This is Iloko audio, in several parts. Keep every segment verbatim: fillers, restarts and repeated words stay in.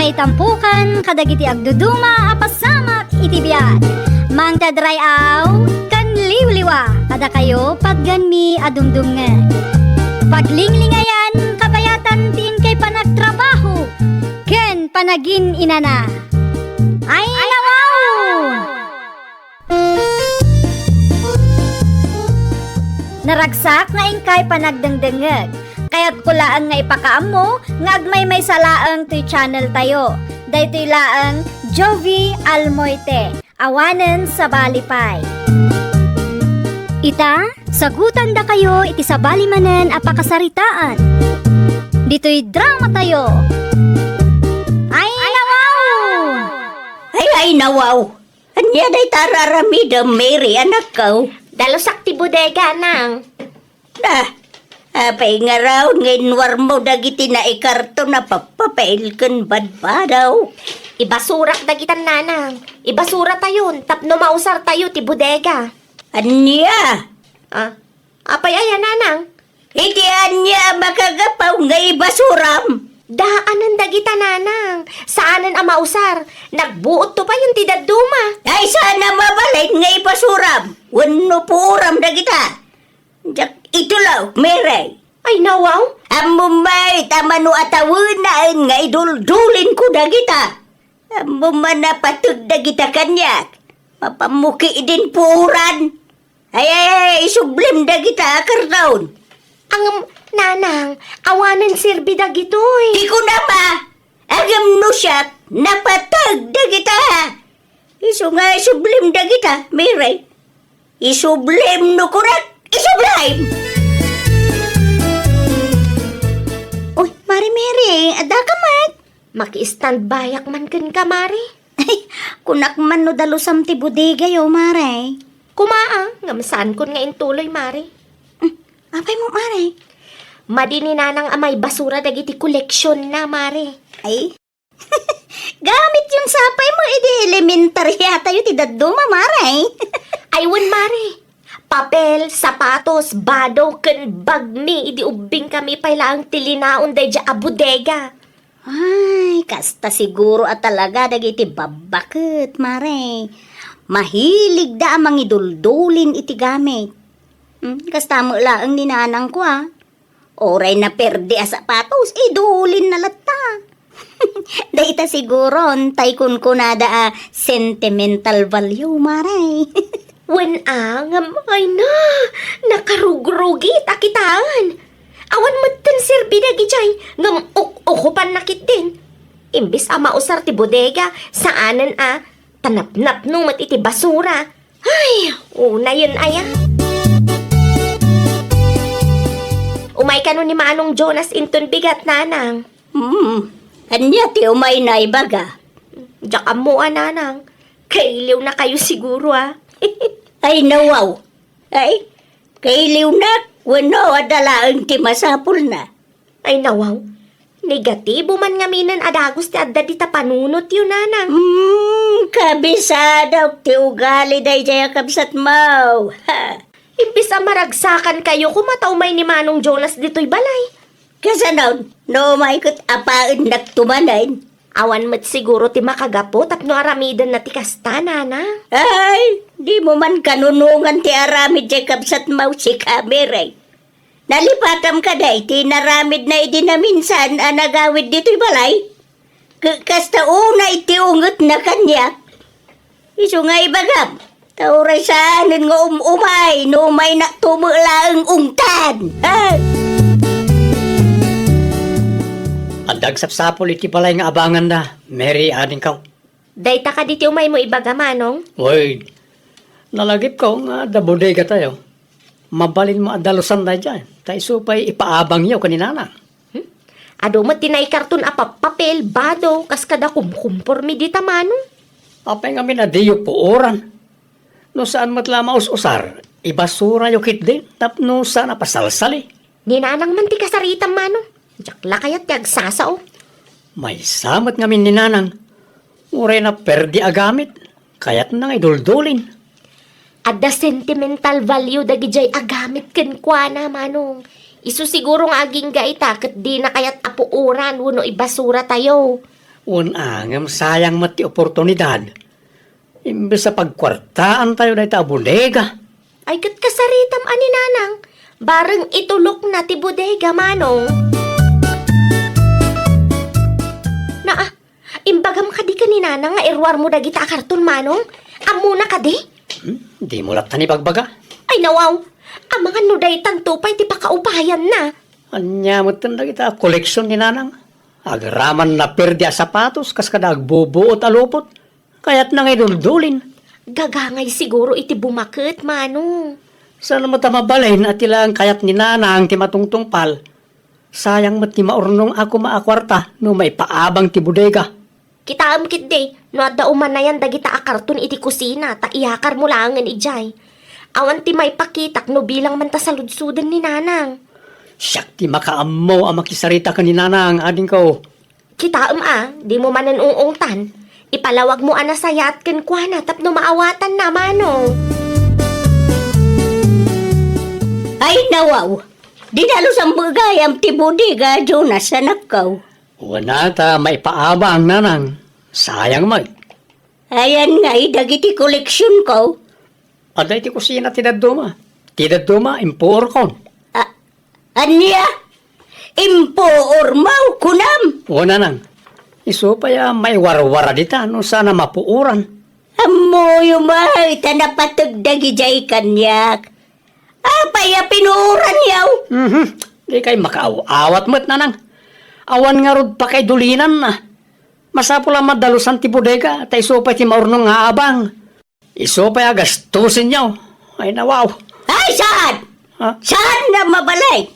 Itampukan kadagiti agduduma a pasamak iti biag. Mangted ray-aw ken liwliwa kadakayo patgenmi a dumdumngeg. Paglinglingayan kabayatan ti inkay panagtrabaho ken panagin-inana. Ay, nawaw! Naragsak nga inkay panagdengdengngeg. Kayatko laeng nga ipakaammo nga agmaymaysa laeng toy channel tayo. Daytoy laeng Jovi Almoite, awanen sabali pay. Ita, sagutandakayo iti sabali manen a pakasaritaan. Ditoy drama tayo. Ay, nawaw! Ay, ay, nawaw! Ania dayta araramidem, Mary, anakko? Dalusak ti bodega, nang. Ah, apay ngarud nga inwarmo dagiti naikarton a papapel ken badbadaw? Ibasurak dagitan, nanang. Ibasura tayon tapno mausar tayo ti bodega. Ania? Ah, apay aya, nanang? Iti ania a makagapu nga ibasuram? Daanen dagita, nanang. Saanen a mausar. Nagbuot to payen ti dadduma. Ay, saan a mabalin nga ibasuram wenno puoram dagita? Diak itulok, Mary. Ay, nawaw. Ammom met a mano a tawenaen nga iduldulin ko dagita. Ammom a napateg dagita kaniak. Mapammuki idin puoran. Ay, ay, ay, isublim dagita a karton. Ngem, nanang, awanen serbi dagitoy. Ti kunam a, ngem no siak, napateg dagita. Isu nga isublim dagita, Mary. Isublim no kunak, isublim! Uy, Mari Mary, adda ka met? Maki-standbyak man kenka, Mari. Ay, kunak man no dalusam ti bodegayo, Mare. Kumaa, ngem saankon nga intuloy, Mari. Mm, apay mo, Mare? Madi ni Nanang a maibasura dagiti koleksionna, Mare. Ay? Gamit yon sapay mo idi elementarya tayo ti dadduma, Mare. Ay, wen, Mare. Papel, sapatos, bado, ken bagmi idi ubbing kami pay laeng ti linaon daydiay a bodega. Ay, kasta siguro a talaga dagiti babbaket, Mare. Mahiligda a mangiduldulin iti gamit. Hmm, kasta met laeng ni nanangko, a. Uray naperdi a sapatos, idulinna latta. Dayta siguron, tay kunkunada a sentimental value, Mare. Wen a, ngem, ay na, nakarugrugit a kitaen. Awan metten serbi dagidiay, ngem uk-ukupanna ketdin. Imbes a mausar ti bodega, saanen a, ta napnapno met iti basura. Ay, unayen aya. Umay kano ni Manong Jonas inton bigat, Nanang. Hmm, ania ti umayna ibaga? Diak ammo a, Nanang. Kailiwnakayo siguro, a. Ay, nawaw. Ay, kailiwnak, wenno adda laeng ti masapulna. Ay, nawaw. Negatibo man ngaminen a dagus ti adda dita panunotyo, Nanang. Hmm, kabisadok ti ugali daydiay a kabsatmo. Ha. Imbes a maragsakankayo koma ta umay ni Manong Jonas ditoy balay. Kasano, no umay ket apaennakto manen? Awan met siguro ti makagapu tapno aramidenna ti kasta, Nanang. Ay, dimo man kanunongan ti aramid diay kabsatmo, sika, Mary. Nalipatam kadi ti inaramidna idi naminsan a nagawid ditoy balay? Ka-, kasta unay ti ungetna kaniak. Isu nga ibagam, ta uray saanen nga um-umay no umaynak to met laeng ungtan. Ah! Adda agsapsapul iti balay nga abanganda, Mary, adingko. Dayta kadi ti umaymo ibaga, Manong? Wen, nalagipko nga adda bodega tayo. Mabalinmo a dalusan daydiay, ta isu pay ipaabangyo ken ni Nanang. Hmm? Adu met ti naikarton a pappapel, bado, kas kada kumkumporme dita, Manong. Apay ngamin a diyo puoran? No saan met la maus-usar, ibasurayo ketdin tapno saan a pasalsali. Ni Nanang man ti kasaritam, Manong. Diak la kayat ti agsasao. Maysa met ngamin ni Nanang. Uray naperdi a gamit, kayatna nga iduldulin. Adda sentimental value dagidiay a gamit kenkuana, Manong. Isu siguro nga agingga ita ket dina kayat a puoran wenno ibasuratayo. Wen a, ngem sayang met ti oportunidad. Imbes a pagkuartaantayo dayta a bodega. Ay, ket kasaritam a ni Nanang. Bareng itulokna ti bodega, Manong. Naa, imbagam kadi ken ni Nanang nga iruarmo dagita a karton, Manong? Ammona kadi? Hmm? Dimo latta ni bagbaga? Ay, nawaw. Amangan no daytanto pay ti pakaupayanna. Ania metten dagita a koleksion ni Nanang? Agraman naperdi a sapatos kas kada agbubuot a lupot. Kayatna nga iduldulin. Gagangay siguro iti bumaket, Manong. Saan met a mabalin a ti laeng kayat ni Nanang ti matungtungpal. Sayang met ti maurnong a koma a kuarta no maipaabang ti bodega. Kitaem ketdi, no adda umanayan dagita a karton iti kusina, ta iyakarmo laengen idiay. Awan ti maipakitak no bilang man ta saludsoden ni Nanang. Siak ti makaammo a makisarita ken ni Nanang, adingko. Kitaem a, dimo manen ung-ungtan. Ipalawagmo a nasayaat kenkuana tapno maawatanna, Manong. Ay, nawaw! Dinalusan met gayam ti bodega, Jonas, anakko. Wen a ta maipaabang, Nanang. Sayang met. Ayan ngay dagiti koleksionko. Adda iti kusina ti dadduma. Ti dadduma, impuorkon. A-, ania? Impuormo, kunam? O, Nanang. Isu pay a maiwarwara dita no saan a mapuoran. Ammoyo met ta napateg dagidiay kaniak. Apay a pinuoranyo? Mhm. Dikay makaaw-awat met, Nanang. Awan ngarud pakaidulinanna. Masapul a madalusan ti bodega, ta isu pay ti maurnong nga abang. Isu pay a gastusenyo. Ay, nawaw. Ay, saan? Ha? Saan a mabalin?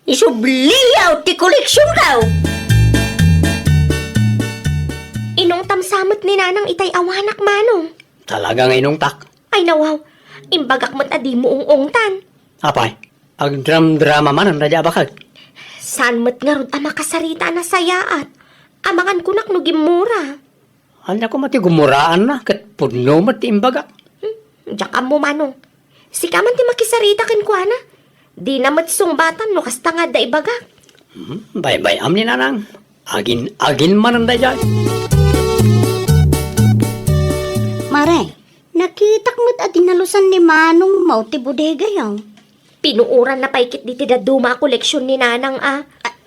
Isubliyo ti koleksionko. Inungtam sa met ni Nanang itay awanak, Manong. Talaga nga inungtak. Ay, nawaw. Imbagak met a dimo ung-ungtan. Apay, agdramdrama manen daydi a bakek? Saan met ngarud a makasarita a nasayaat. Amangan kunak no gimmura. Ania koma ti gumuraanna ket pudno met ti imbagak? Hmm, diak ammo, Manong. Sika man ti makisarita kenkuana. Dina met sungbatan no kasta nga adda ibagak. Hmm, baybay-am ni Nanang. Agin-agin manen daydiay. Mare, nakitak met a dinalusan ni Manongmo ti bodegayo. Pinuoranna pay ketdi ti dadduma a koleksion ni Nanang a. A-,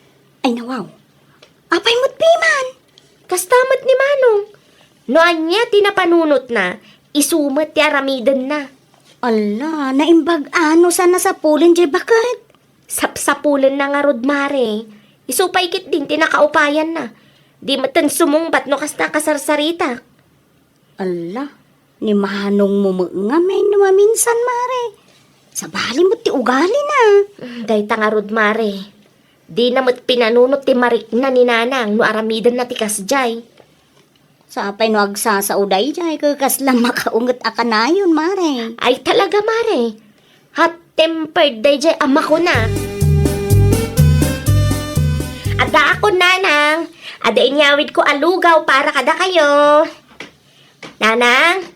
ay, nawaw. Apay met piman? Kasta met ni Manong. No ania ti napanunotna, isu met ti aramidenna. Ala, naimbag a no saan a sapulen diay bakek? Sapsapulenna ngarud, Mare. Isu pay ketdin ti nakaupayanna. Di metten sumungbat no kasta a kasarsaritak. Ala, ni Manongmo met ngamin no maminsan, Mare. Sabali met ti ugalina. Mm, dayta ngarud, Mare. Dina met pinanunot ti marikna ni Nanang no aramidenna ti kasdiay. Sapay no agsasao daydiay, ket kasla makaunget a kanayon, Mare. Ay, talaga, Mare. Hot-tempered daydiay a makuna. Addaakon, Nanang. Adda inyawidko a lugaw para kadakayo. Nanang?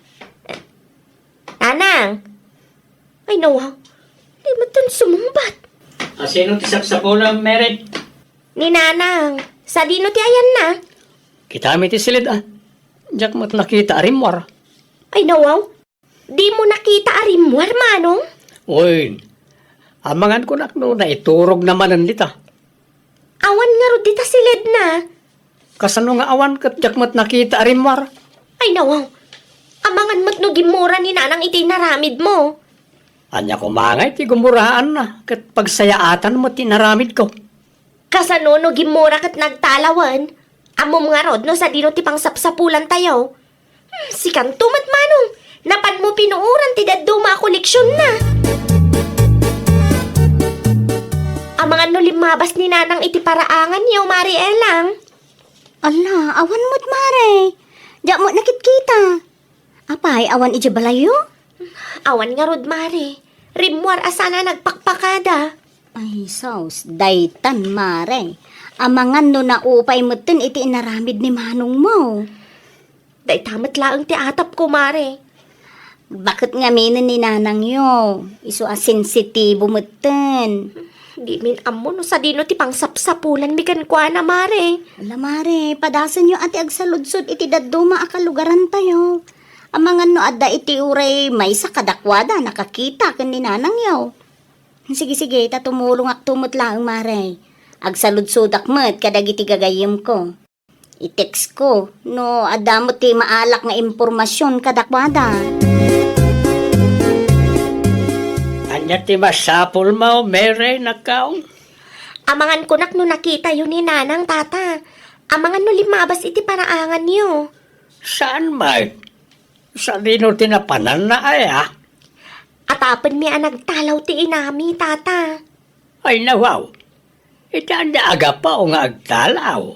Nanang? Ay, nawaw. Di metten sumungbat. A sino ti sapsapulam, Mary? Ni Nanang. Sadino ti ayanna? Kitami ti siled, a. Diak met nakita a rimmuar. Ay, nawaw. Dimo nakita a rimmuar, Manong? Uy, amangan kunak no naiturogna manen dita. Awan ngarud dita siledna. Kasano nga awan ket diak met nakita a rimmuar? Ay, nawaw. Amangan met no gimmura ni Nanang iti inaramidmo. Ania koma ngay ti gumuraanna ket pagsayaatan met ti inaramidko? Kasano no gimmura ket nagtalawen? Ammom ngarud no sadino ti pangsapsapulantayo? Hmm, sikanto met, Manong. Napanmo pinuoran ti dadduma a koleksionna. Amangan no limmabas ni Nanang iti paraanganyo, Mari Elang. Ala, awan met, Mare. Diak met nakitkita. Apay, awan idiay balayyo? Awan ngarud, Mare. Rimmuar a saan a nagpakpakada. Ay, sus, daytan, Mare. Amangan no naupay metten iti inaramid ni manongmo. Dayta met laeng ti atapko, Mare. Baket ngaminen ni nanangyo, isu a sensitibo metten. Dimin ammo no sadino ti pangsapsapulanmi kenkuana, Mare. Ala, Mare, padasenyo a ti agsaludsod iti dadduma a kalugarantayo. Amangan no adda iti uray maysa kadakuada nakakita ken ni nanangyo. Sige, sige, ta tumulongakto met laeng, Mare. Agsaludsodak met kadagiti gagayyemko. I-text ko no adda met ti maalak nga impormasion kadakuada. Ania ti masapulmo, Mary, nakkaong? Amangan kunak no nakitayo ni Nanang, Tata. Amangan no limmabas iti paraanganyo. Saan met? Sadino ti napananna aya? Atapenmi a nagtalaw ti inami, Tata. Ay, nawaw. Iti ania a gapu nga agtalaw?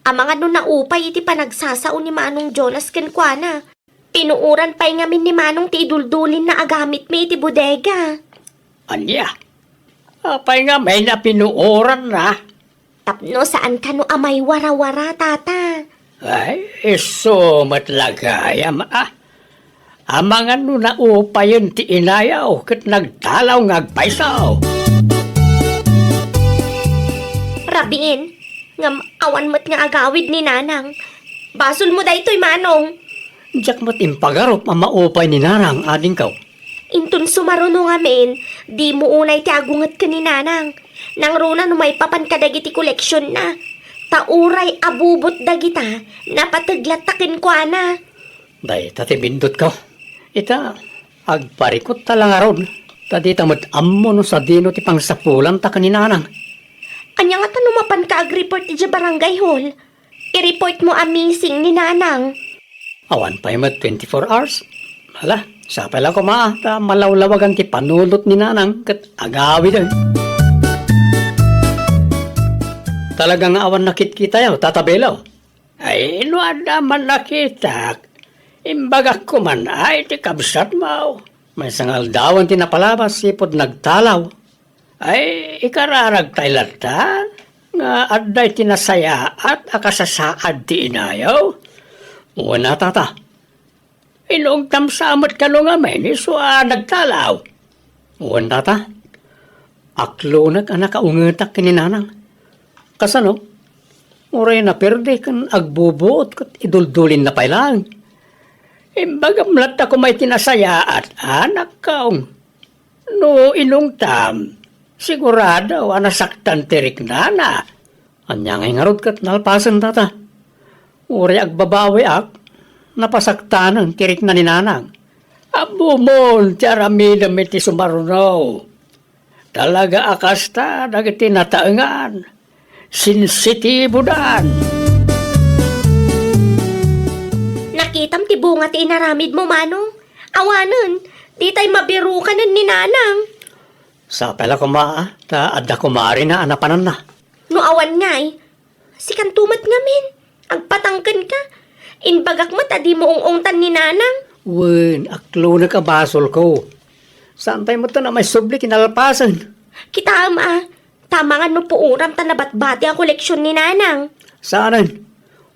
Amangan no naupay iti panagsasao ni Manong Jonas kenkuana. Pinuoran pay ngamin ni Manong ti iduldulinna a gamitmi iti bodega. Ania? Apay ngamin a pinuoranna? Tapno saan kano a maiwarawara, Tata. Ay, isu met la gayam, a. Amangan no naupayen ti inayo ket nagtalaw nga agpayso. Rabiin, ngem awan met nga agawid ni Nanang. Basolmo daytoy, Manong. Diak met impagarup a maupay ni Nanang, adingko. Inton sumaruno ngamin, dimo unay ti agunget ken ni Nanang. Nangruna no maipapan kadagiti koleksionna. Ta uray abubot dagita, napateg latta kenkuana. Dayta ti bindutko. Ita, agparikutta la ngarud, ta dita met ammo no sadino ti pangsapulanta ken ni Nanang. Ania ngata no mapanka agreport idiay barangay hall? I-report mo a missing ni Nanang. Awan pay met twenty-four hours. Hala, sapay la koma ta malawlawagan ti panunot ni Nanang ket agawiden. Talaga nga awan nakitkitayo, Tata Belo? Ay, no adda man nakitak, imbagak koma iti kabsatmo. Maysa nga aldawen ti napalabas ipud nagtalaw. Ay, ikararagtay latta nga adda iti nasayaat a kasasaad ti inayo. Wen a, Tata. Inungtam sa met kano ngamin isu a nagtalaw. Wen, Tata. Aklonek a nakaungetak ken ni Nanang. Kasano? Uray naperde ken agbubuot ket iduldulinna pay laeng. Imbagam latta koma iti nasayaat, anakko. No inungtam, sigurado a nasaktan ti riknana. Ania ngay ngarud ket nalpasen, Tata? Uray agbabawiak, napasaktanen ti rikna ni Nanang. Ammomon ti aramidem iti sumaruno. Talaga a kasta dagiti nataengan. Sensitibodan. Nakitam ti bunga ti inaramidmo, Manong? Awanen, ditay mabirukanen ni Nanang. Sapay la koma, ta adda kumarina a napananna. No awan ngay, sikanto met ngamin, agpatangkenka. Imbagak met a dimo ung-ungtan ni Nanang. Wen, aklonek a basolko. Saantay met a maisubli ti nalpasen. Kitaem a, ta amangan no puoram ta nabatbati a koleksion ni Nanang. Saanen.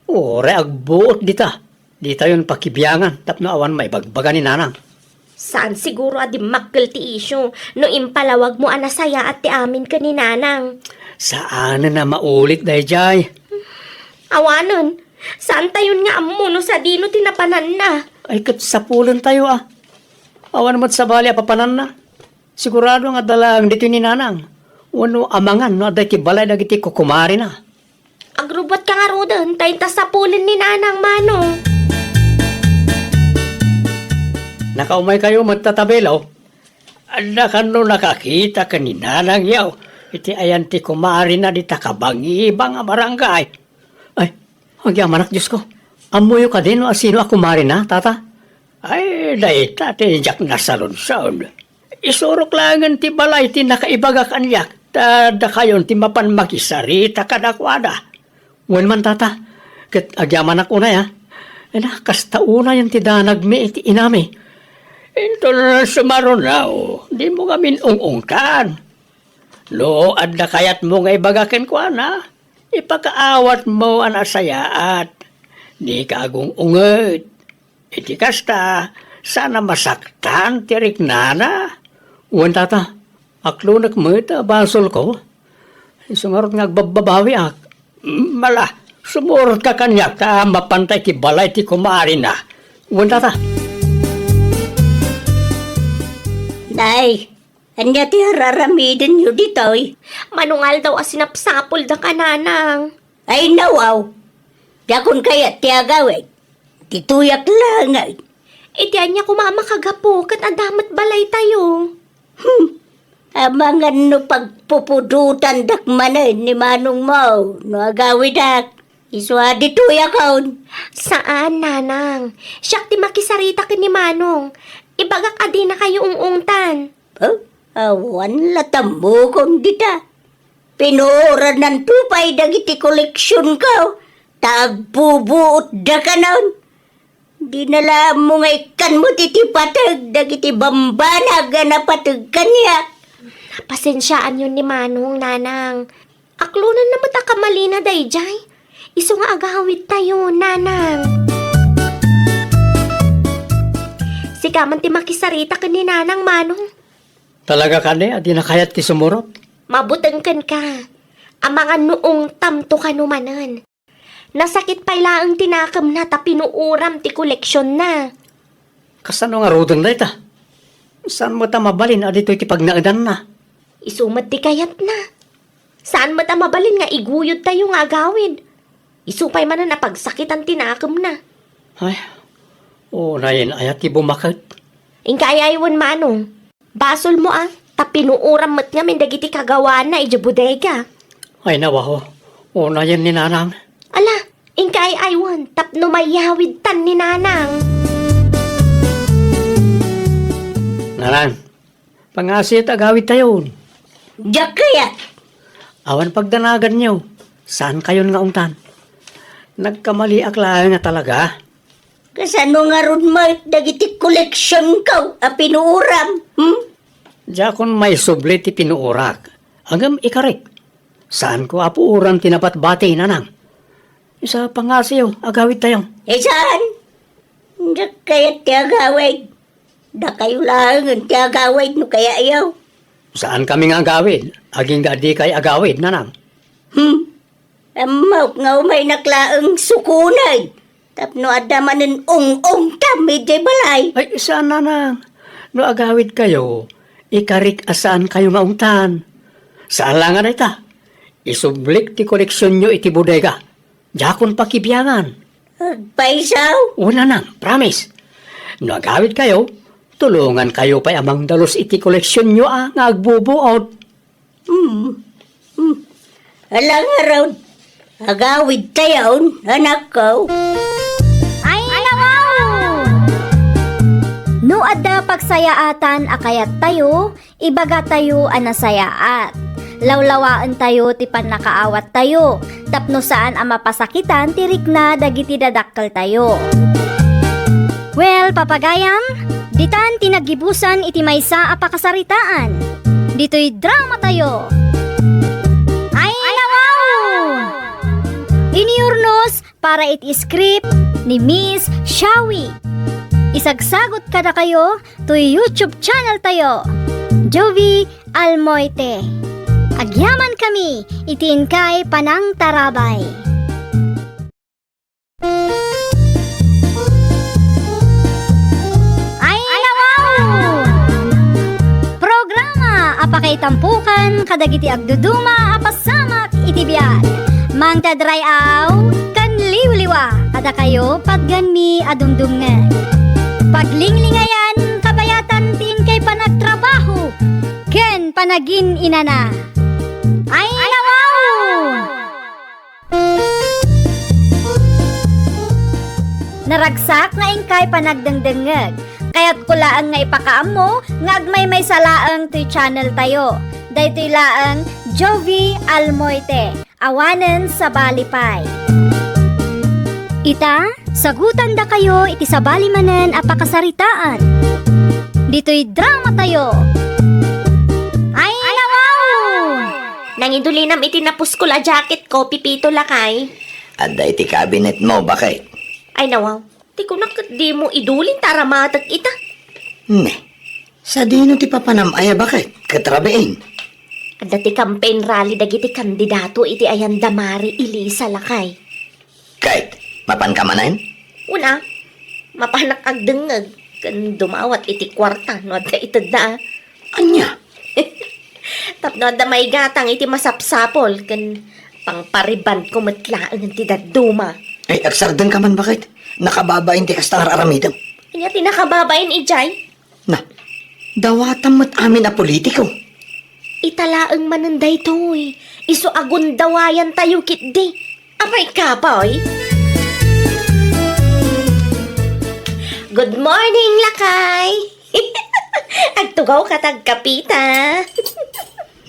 Uray agbuot dita. Ditayon pakibiangan tapno awan maibagbaga ni Nanang. Saan siguro a dimmakkel ti isyu no impalawagmo a nasayaat ti amin ken ni Nanang. Saanen a maulit daydiay. Awanen, saantayon nga ammo no sadino ti napananna. Ay, ket sapulentayo a. Awan met sabali a papananna. Sigurado nga adda laeng ditoy ni Nanang. Wenno amangan no adda iti balay dagiti kukumarina. Agrubbuatka ngaruden, ta inta sapulen ni Nanang, Manong. Nakaumaykayo met, Tata Belo. Adda kano nakakita ken ni Nanangyo iti ayan ti kumarina dita kabangibang a barangay? Ay, agyamanak, Diosko. Ammoyo kadi no asino a kumarina, Tata? Ay, dayta ti diak nasaludsod. Isurok laengen ti balay ti nakaibagak aniak, ta dakayon ti mapan makisarita kadakuada. Wen man, Tata, ket agyamanak unay, a. Ena, kasta unayen ti danagmi iti inami. Inton sumaruno, dimo ngamin ung-ungtan. No adda kayatmo nga ibaga kenkuana, ipakaawatmo a nasayaat. Dika agung-unget. Iti kasta, saan a masaktan ti riknana. Wen, Tata, Aklonek met a basolko. Isu ngarud nga agbabbabawiak. Mala, sumurotka kaniak ta mapanta iti balay ti kumarina. Wen data. Nay, ania ti ar-aramidenyo ditoy? Manungal daw a sinapsapulda ka, Nanang. Ay, nawaw. Diakon kayat ti agawid. Ditoyak laeng. Iti ania koma a makagapu ket adda met balaytayo. Hmm. Amangan no pagpupudotandak manen ni manongmo no agawidak. Isu a ditoyakon. Saan, Nanang. Siak ti makisarita ken ni Manong. Ibagak a dinakayo ung-ungtan. Huh? Awan la tammokon dita. Pinuorananto pay dagiti koleksionko, ta agbubuotdakanon. Di na la ammo nga ikkan met iti pateg dagiti bambanag a napateg kaniak. Pasensiaanyon ni Manong, Nanang. Aklonenna met a kamalina daydiay. Isu nga agawidtayo, Nanang. Sika man ti makisarita ken ni Nanang, Manong. Talaga kadi a di nakayat ti sumurot? Mabuteng kenka. Amangan no ungtamto kano manen. Nasakit pay laeng ti nakemna ta pinuoram ti koleksionna. Kasano ngaruden dayta? Saan met a mabalin a ditoy ti pagnaedanna? Isu met ti kayatna. Saan met a mabalin nga iguyodtayo nga agawid. Isu pay manen a pagsakitan ti nakemna. Ay, unayen aya ti bumaket? Inka ay-aywen, Manong. Basolmo a, ta pinuoram met ngamin dagiti kagawana idiay bodega. Ay, nawaw. Unayen ni Nanang. Ala, inka ay-aywen tapno mayawidtan ni Nanang. Nanang, pangasiyo ti agawidtayon. Diak kayat. Awan pagdanaganyo. Saankayon nga ungtan. Nagkamaliak laeng a talaga. Kasano ngarud met dagiti koleksionko a pinuoram? Hmm? Diakon maisubli ti pinuorak. Ngem ikarik. Saanko a puoran ti nabatbati, Nanang. Isu a pangasiyo, agawidtayo. Eh, saan? Diak kayat ti agawid. Dakayo laengen ti agawid no kayatyo. Saankami nga agawid, agingga a dikay agawid, Nanang. Hmm. Ammok nga umaynak laeng sukonay tapno adda manen ung-ungtam idiay balay. Ay, saan, Nanang. No agawidkayo, ikarik a saankayo nga ungtan. Saan la nga dayta. Isublik ti koleksionyo iti bodega. Diakon pakibiangan. Agpayso? O, Nanang, promise. No agawidkayo, tulongankayo pay a mangdalus iti koleksionyo a nga agbubuot. Hmm. Hmm. Ala ngarud, agawidtayon, anakko. Ay, nawaw! No adda pagsayaatan a kayattayo, ibagatayo a nasayaat. Lawlawaentayo ti pannakaawattayo tapno saan a mapasakitan ti rikna dagiti dadakkeltayo. Well, papagayam, ditan ti naggibusan iti maysa a pakasaritaan. Ditoy dramatayo. Ay, nawaw! Inurnos para iti script ni Miss Shawi. Isagsagut kadakayo toy YouTube channel tayo, Jovie Almoite. Agyamankami iti inkay panangtarabay. Ay, nawaw! Programa a pakaitampokan kadagiti agduduma a pasamak iti biag. Mangtadray-aw ken liwliwa kadakayo patganmi a dumdumngeg. Paglinglingayan, kabayatan ti inkay panagtrabaho ken panagin-inana. Ay, nawaw! Naragsak nga inkay panagdengdengngeg. Kayatko laeng nga ipakaammo nga agmaymaysa laeng toy channel tayo. Daytoy laeng Jovie Almoite. Awanen sabali pay. Ita, sagutandakayo iti sabali manen a pakasaritaan. Ditoy dramatayo. Ay, nawaw! Nangidulinam iti napuskol a jacketko, Pipito lakay. Adda iti cabinetmo, baket. Ay, nawaw. Ti kunak ket dimo idulin ta aramatek ita. Ne, sadino ti papanam aya, baket? ket rabiin. Adda ti campaign rally dagiti kandidato iti ayan da Mari Elisa, lakay. Ket, mapanka manen? Una, mapanak agdengngeg ken dumawat iti kuarta no adda itedda, a. Ania? Tapno adda maigatang iti masapsapul ken pangparibandko met laeng ti dadduma. Ay, agsardengka man, baket? Nakababain ti kasta nga ar-aramidem. Ania ti nakababain idiay? Na, dawatam met amin a politiko. Ita laeng manen daytoy, isu a gundawayantayo ketdi. Apay, kapoy? Good morning, lakay! Agtugawka ta agkapita.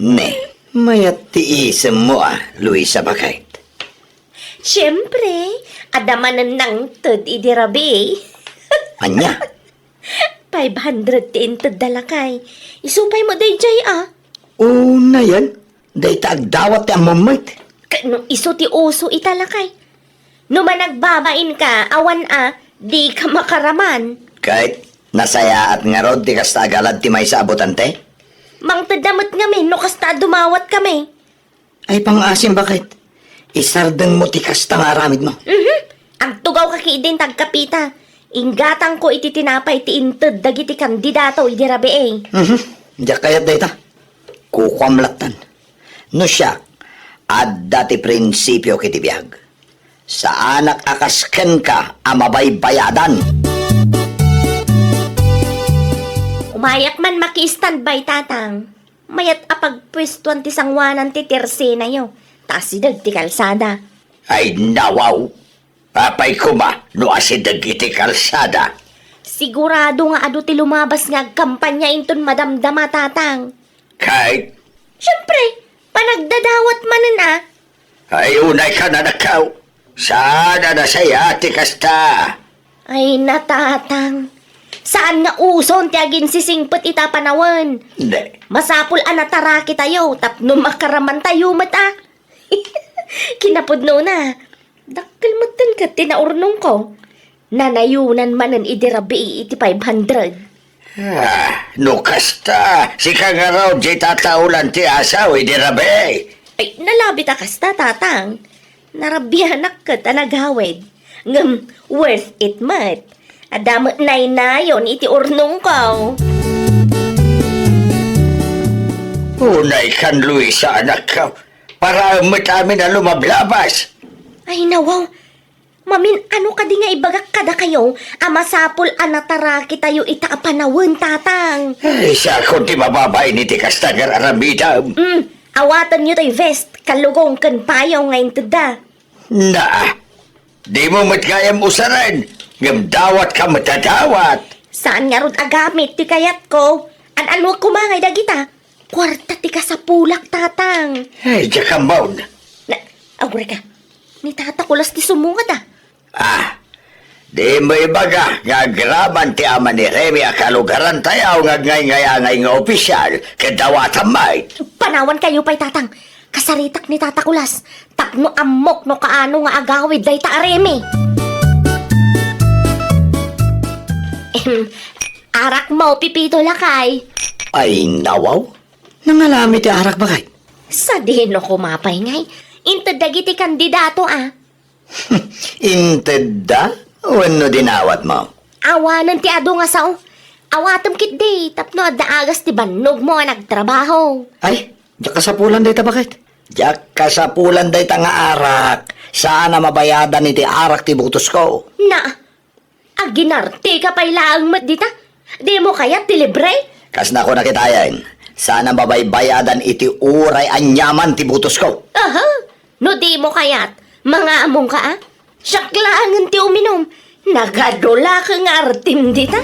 Ne, mayat ti isemmo a, Luisa, baket. Siempre, adda manen nangted idi rabii. Ania? Five hundred ti intedda, lakay. Isu pay met daydiay, a. Unayen, dayta agdawat ti ammom met. Ket no isu ti uso ita, lakay. No managbabainka, awan a, dika makaraman. Ket nasayaat ngarud ti kasta a galad ti maysa a botante? Mangtedda met ngamin no kasta a dumawatkami. Ay, pangngaasim, baket? Isardengmo ti kasta nga aramidmo. Mhm. Agtugawka ketdin ta agkapita. Inggatangko iti tinapay ti inted dagiti kandidato idi rabii. Mhm. Diak kayat dayta. Kukuam lattan. No siak, adda ti prinsipio iti biag. Saanak a kas kenka a mabaybayadan. Umayak man maki-standby, tatang. Mayat a pagpuestoan ti sanguanan ti tersenayo, ta asideg ti kalsada. Ay, nawaw! Apay koma no asideg iti kalsada? Sigurado nga adu ti lumabas nga agkampanya inton madamdama, tatang. Kay? Siempre, panagdadawat manen a. Ay, unayka, anakko. Saan a nasayaat ti kasta? Ay, natatang. Saan nga uson ti aginsisingpet ita a panawen? Di. Masapul a natarakitayo tapno makaramantayo met a. Kinapudnona, dakkel metten ket ti naurnongko. Nanayonan manen idi rabii iti five hundred. Ah, no kasta, sika ngarud ti tataolan ti asaw idi rabii. Ay, nalabit a kasta, tatang. Narabianak ket a nagawid. Ngem worth it met. Adda met naynayon iti urnongko. Unaykan, Luisa, anakko. Para met amin a lumablabas. Ay, nawaw. Mamin-ano kadi nga ibagak kadakayo a masapul a natarakitayo ita a panawen, tatang? Ay, siakon ti mababain iti kasta nga ar-aramidem. Mm, awatenyo toy vest, kalugong ken payong nga intedda. Naa, dimo met gayam usaren, ngem dawatka met a dawat. Saan ngarud a gamit ti kayatko? An-anuak koma ngay dagita? Kuarta ti kasapulak, tatang. Ay, diak ammo. Na, agurayka. Ni Tata Kulas ti sumungad, a. Ah, dimo ibaga nga agraman ti ama ni Remy a kalugarantayo nga agngayngayangay nga opisial ket dawatam met. Panawankayo pay, tatang. Kasaritak ni Tata Kulas tapno ammok no kaano nga agawid dayta a Remy. Ehem, arakmo, Pipito, lakay. Ay, nawaw. Nangalami ti arak, baket? Sadino koma pay ngay? Inted dagiti kandidato, a. Intedda? Wenno dinawatmo? Awanen ti adu nga sao. Awatem ketdi tapno adda agas ti bannogmo a nagtrabaho. Ay, diak kasapulan dayta, baket. Diak kasapulan dayta nga arak. Saan a mabayadan iti arak ti botosko. Na, aginarteka pay laeng met dita? Dimo kayat ti libre? Kas nakunak itayen, saan a mabaybayadan iti uray aniaman ti botosko. Aha! No dimo kayat, mangamongka, a? Siak laengen ti uminum. Nagadulak nga artim dita.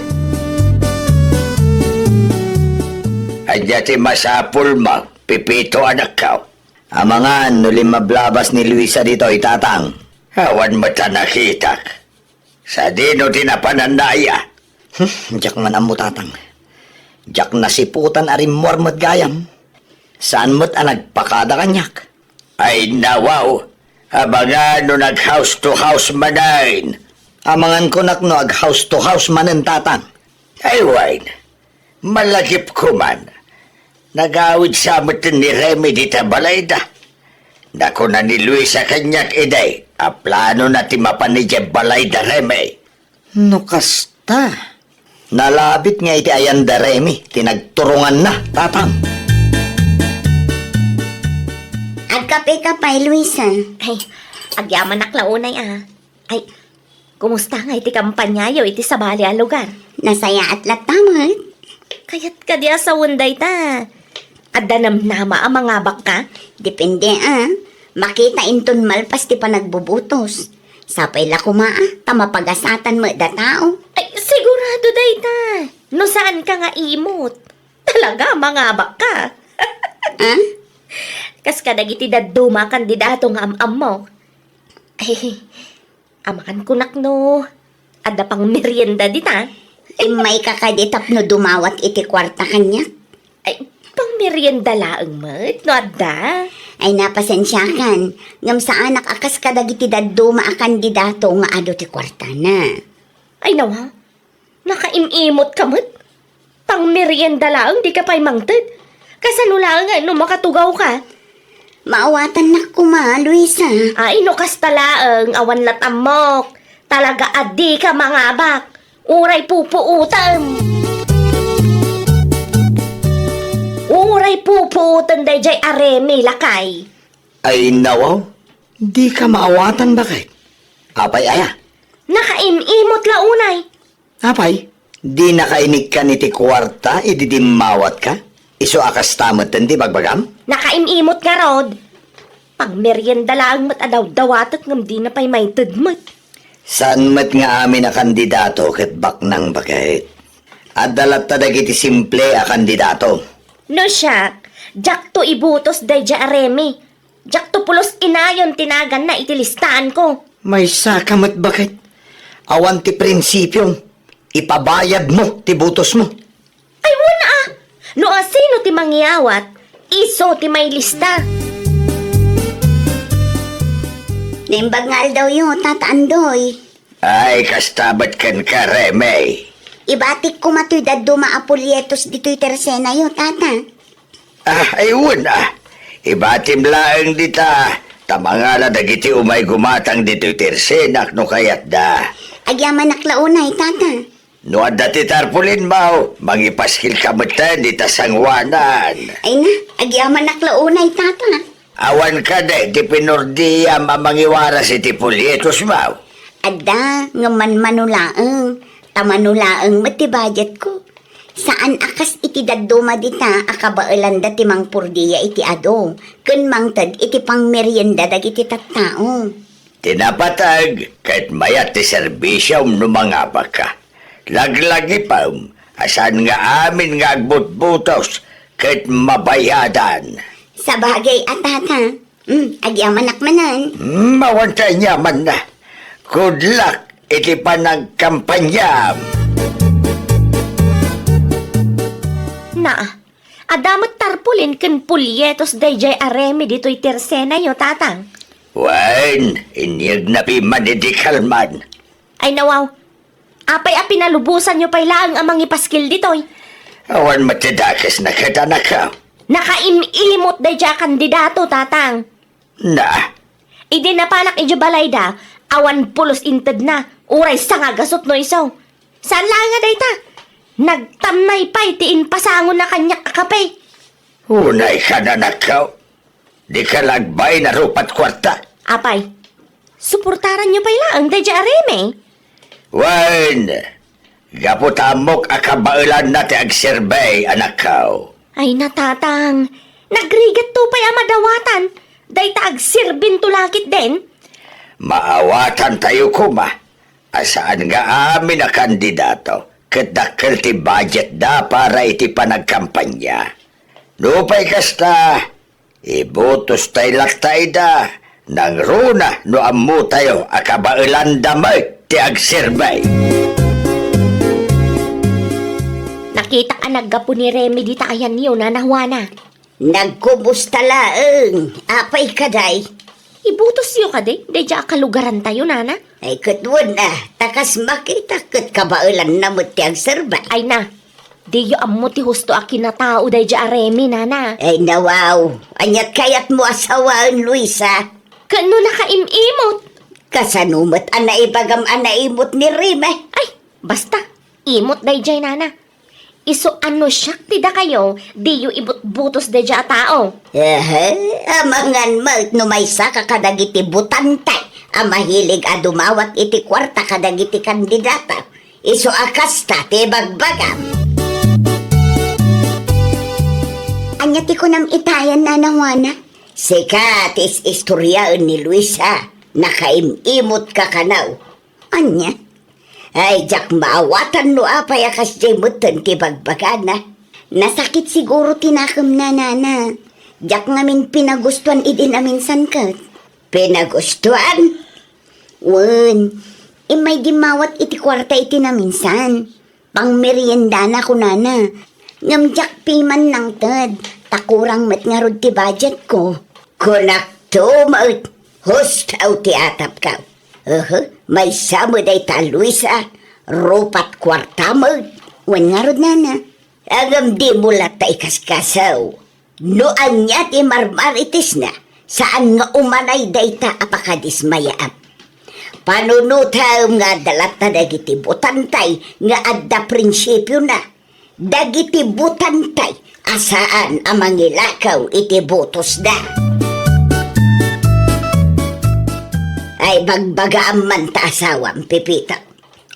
Ania ti masapulmo, Pipito, anakko? Amangan no limmablabas ni Luisa ditoy, tatang. Awan met a nakitak. Sadino ti napananna aya? Hmm, diak man ammo, tatang. Diak nasiputan a rimmuar met gayam. Saan met a nagpakada kaniak. Ay, nawaw! Amangan no nag-house to house manen. Amangan kunak no ag-house to house manen, tatang. Ay, wen, malagipko man. Nagawid sa met ni Remy dita balayda. Nakuna ni Luisa kaniak idi a planona ti mapan idiay balayda, Remy. No kasta, nalabit nga iti ayanda Remy ti nagturonganna, Tatang. Agkape ka pay, Luisa? Ay, agyamanak la unay, a. Ay, kumusta nga iti kampanyayo iti sabali a lugar? Nasayaat latta met. Kayat kadi a sawen dayta. Adda namnama a mangabakka? Depende, a. Makita inton malpas ti panagbubutos. Sapay la koma, a, ta mapagasatan met da tao. Ay, sigurado dayta. No saanka nga imot, talaga mangabakka. A? Kas kadagiti dadduma a kandidato nga am-ammok. Ay, amangan kunak no adda pangmerienda dita. Immayka kadi tapno dumawat iti kuarta kaniak? Ay, pangmerienda laeng met no adda. Ay, napasensiakan, ngem saanak a kas kadagiti dadduma a kandidato nga adu ti kuartana. Ay, nawa, nakaim-imot ka met. Pangmerienda laeng, dika pay mangted. Kasano laeng nga no makatugawka? Maawatannak koma, Luisa. Ay, no kasta laeng, awan lat ammok. Talaga a dika mangabak. Uray pupuotem. Uray pupuotem daydiay a Remy, lakay. Ay, nawa, dika maawatan, baket. Apay aya? Nakaim-imot la unay. Apay, dinaka inikkan iti kuarta idi dimmawatka? Isu a kasta metten ti bagbagam? Nakaim-imot ngarud. Pangmerienda laeng met a dawdawatek ngem dina pay maited met. Saan met nga amin a kandidato ket baknang, baket. Adda latta dagiti simple a kandidato. No siak, diakto ibutos daydiay a Remy. Diakto pulos inayon ti naganna iti listaanko. Maysaka met, baket. Awan ti prinsipiom. Ipabayadmo ti butosmo. Ay, wen a! No asino ti mangyawat, isu ti mailista. Naimbag nga aldawyo, Tata Andoy. Ay, kasta met kenka, Remy. Ibatik koma toy dadduma a polyetos ditoy tersenayo, Tata. Ah, ay, wen a. Ibatim laeng dita, ta mangala dagiti umay gumatang ditoy tersenak no kayatda. Agyamanak la unay, Tata. No adda ti tarpaulin, maw, mangipaskil ka metten dita sangoanan. Ay na, agyamanak la unay, Tata. Awan kadi ti pinordiam a mangiwaras iti polyetos, maw? Adda, ngem manmano laeng. Ta mano laeng met ti budgetko. Saan a kas iti dadduma dita a kabaelanda ti mangpordia iti adu ken mangted iti pangmerienda dagiti tattao. Ti napateg ket mayat ti serbisiom no mangabakka. Laglagipem a saan nga amin nga agbutbutos ket mabayadan. Sabagay a, Tata. Hmm, agyamanak manen. Hmm, awan ti aniamanna. Good luck iti panagkampanyam. Na, adda met tarpaulin ken polyetos daydiay a Remy ditoy tersenayo, Tatang. Wen, inyegna piman idi kalman. Ay, nawaw. Apay a pinalubosanyo pay laeng a mangipaskil ditoy? Awan met ti dakesna ket, anakko. Nakaim-imot daydiay a kandidato, Tatang. Na? Idi napanak idiay balayda, awan pulos intedna, uray sangagasut no isu. Saan laeng a dayta? Nagtamnay pay ti impasangona kaniak a kape. Unay ka, anakko. Dika la agbain a rupat kuarta. Apay, suportaranyo pay laeng daydiay a Remy? Wen, gapu ta ammok a kabaelanna ti agserbi, anakko. Ay, na, Tatang, nagrigatto pay a madawatan dayta agserbinto la ketdin. Maawatantayo koma a saan nga amin a kandidato ket dakkel ti budgetda para iti panagkampanya. Nupay kasta, ibutostay latta ida, nangruna no ammotayo a kabaelanda met ti agserbi. Nakitak a naggapu ni Remy dita ayanyo, Nana Juana. Nagkumusta laeng? Apay kadi? Ibutosyo kadi daydiay a kalugarantayo, Nana? Ay, ket wen a, ta kas makita ket kabaelanna met ti agserbi. Ay na, Diyo ammo ti husto a kinatao daydiay a Remy, nana. Ay, nawaw. Aniat kayatmo a sawaen, Luisa? Ken no nakaim-imot? Kasano met a naibagam a naimot ni Remy? Ay, basta. Imot daydiay, nana. Isu a no siak ti dakayo, diyo ibutbutos daydiay a tao. Ehe, amangan met no maysaka kadagiti butantay a mahilig a dumawat iti kuarta kadagiti kandidata. Isu a kasta ti ibagbagam. Ania ti kunam itayan, Nana Juana? Sika ti is-istoriaen ni Luisa. Nakaim-imot ka kano. Ania? Ay, diak maawatan no apay a kasdiay metten ti bagbagana. Nasakit siguro ti nakemna, nana. Diak ngamin pinagustuan idi naminsan ket. Pinagustuan? Wen, immay dimmawat iti kuarta iti naminsan. Pangmeriendana, kunana. Ngem diak piman nangted, ta kurang met ngarud ti budgetko. Kunakto met, husto ti atapko. Ehe, maysa met dayta, Luisa, rupat kuarta met. Wen ngarud, nana. Ngem dimo latta ikaskaso. No ania ti marmaritesna, saan nga umanay dayta a pakadismayaam. Panunotem nga adda latta dagiti butantay nga adda prinsipiona. Dagiti butantay a saan a mangilakaw iti butosda. Ay, bagbagaam man ta asawam, Pepito.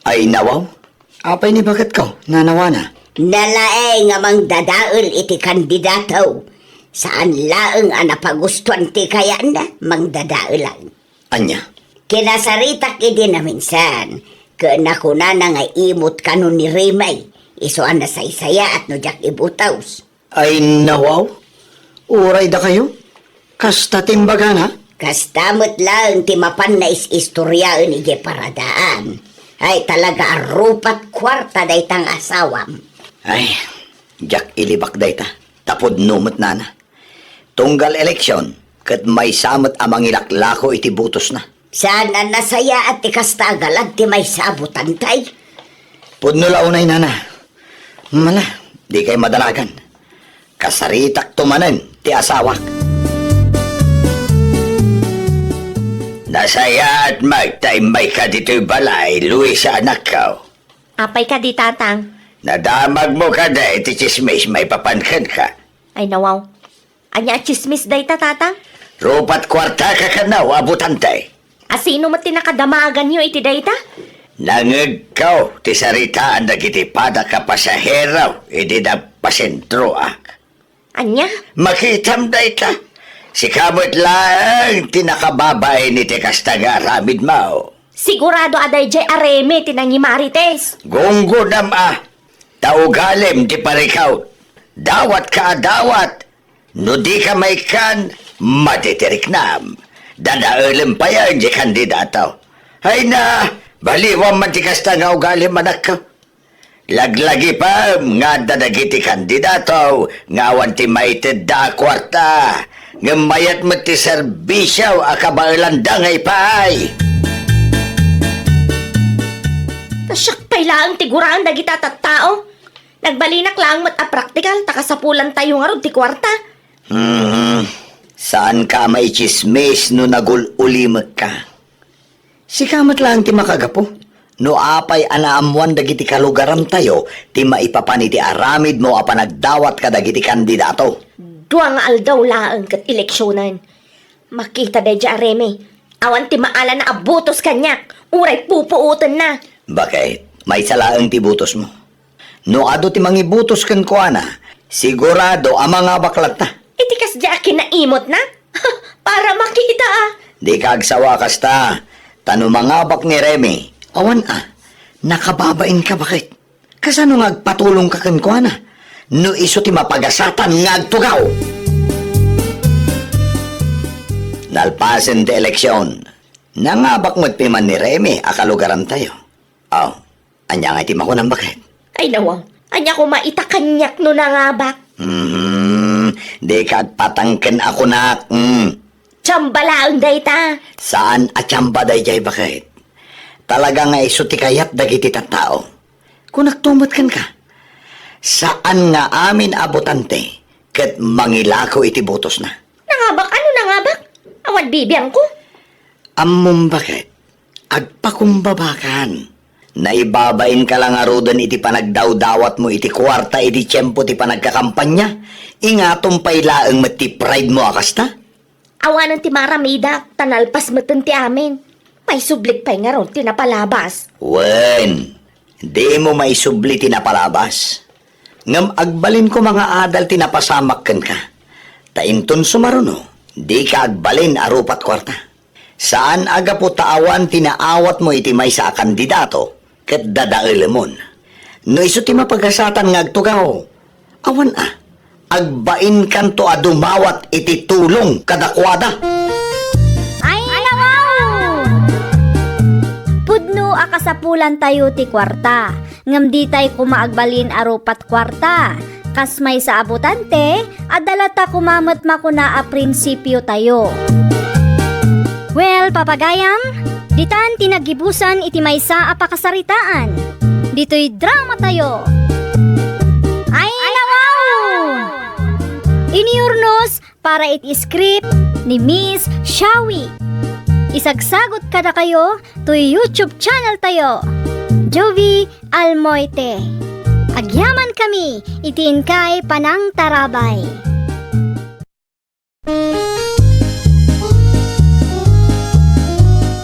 Ay, nawaw. Apay ni baketko, Nana Juana? Nalaeng a mangdadael iti kandidato. Saan laeng a napagustuan ti kayatna, mangdadaelan. Ania? Kinasaritak idi naminsan, ket nakunana nga imot kano ni Remy, isu a nasaysayaat no diak ibutos. Ay, nawaw. Uray dakayo? Kasta ti imbagana? Kasta met laeng ti mapan naisistoriaen idiay paradaan. Ay, talaga a rupat kuarta dayta nga asawam. Ay, diak ilibak dayta. Ta pudno met, nana. Tunggal eleksion, ket maysa met a mangilaklako iti butosna. Saan a nasayaat ti kasta a galad ti maysa a butantay? Pudno la unay, nana. Mala, dikay madanagan. Kasaritakto manen ti asawak. Nasayaat met ta immayka ditoy balay, Luisa, anakko. Apay kadi, tatang? Nadamagmo kadi ti tsismis maipapan kenka? Ay, nawaw. Ania a tsismis dayta, tatang? Rupat kuartaka kano a butante. A sino met ti nakadamaganyo iti dayta? Nangngegko ti saritaan dagiti padak a pasahero idi nagpasentroak. Ania? Makitam dayta. Sika met laeng ti nakababain iti kasta nga aramidmo. Sigurado a daydiay a Remy ti nangimarites. Gunggonam a. Ta ugalim ti parikaw. Dawatka a dawat. No dika maikkan, madi ti riknam. Dadaelem payen ti kandidato. Ay na, baliwam man ti kasta nga ugalim, anakko. Laglagipem nga adda dagiti kandidato nga awan ti maitedda a kuarta, ngem mayat met ti serbisio a kabaelanda nga ipaay. Ta siak pay laeng ti guraan dagita tattao. Nagbalinak laeng met a praktikal ta kasapulantayo ngarud ti kuarta. Hmm, saanka a maitsismis no nagul-ulimekka. Sika met laeng ti makagapu. No apay a naammoan dagiti kalugarantayo ti maipapan iti aramidmo a panagdawat kadagiti kandidato. Dua nga aldaw laeng ket eleksionen. Makita daydiay a Remy, awan ti maalana a butos kaniak, uray pupuotenna. Bakit? Maysa laeng ti butosmo. No adu ti mangibutos kenkuana, sigurado a mangabak latta. Iti kasdiay a kinaimotna? Para makita a. Dika agsawa a kasta, ta no mangabak ni Remy, awan a, nakababainka, bakit? Kasano nga agpatulongka kenkuana no isu ti mapagasatan nga agtugaw? Nalpasen ti eleksion, nangabak met piman ni Remy a kalugarantayo. Aw, ania ngay ti makunam, bakit? Ay, nawaw. Ania koma ita kaniak no nangabak? Hmm, dika agpatangken a kunak. Hmm. Tsamba laeng dayta. Saan a tsamba daydiay, bakit? Talaga nga isu ti kayat dagiti tattao. Kunakto met kenka. Saan nga amin a botante ket mangilako iti botosna. Nangabak? Ano nangabak? Awan bibiangko. Ammom baket, agpakumbabakan. Naibabainka la ngaruden iti panagdawdawatmo iti kuarta iti tiempo ti panagkakampanya. Ingatom pay laeng met ti pride mo a kasta. Awanen ti maramida, ta nalpas metten ti amin. Maisublik pay ngarud ti napalabas. Wen, dimo maisubli ti napalabas. Ngem agbalin koma nga adal ti napasamak kenka. Ta inton sumaruno, dika agbalin a rupat kuarta. Saan a gapu ta awan ti naawatmo iti maysa a kandidato ket dadaelemon. No isu ti mapagasatan nga agtugaw, awan a, agbainkanto a dumawat iti tulong kadakuada. Ay, nawaw! Pudno a kasapulantayo ti kuarta, ngem ditay koma agbalin a rupat kuarta. Kas maysa a botante, adda latta koma met makuna a prinsipiotayo. Well, papagayam, ditan ti naggibusan iti maysa a pakasaritaan. Ditoy dramatayo. Ay, nawaw! Inurnos para iti script ni Miss Shawi. Isagsagut kadakayo toy YouTube channel tayo, Jovie Almoite. Agyaman kami iti inkay panangtarabay.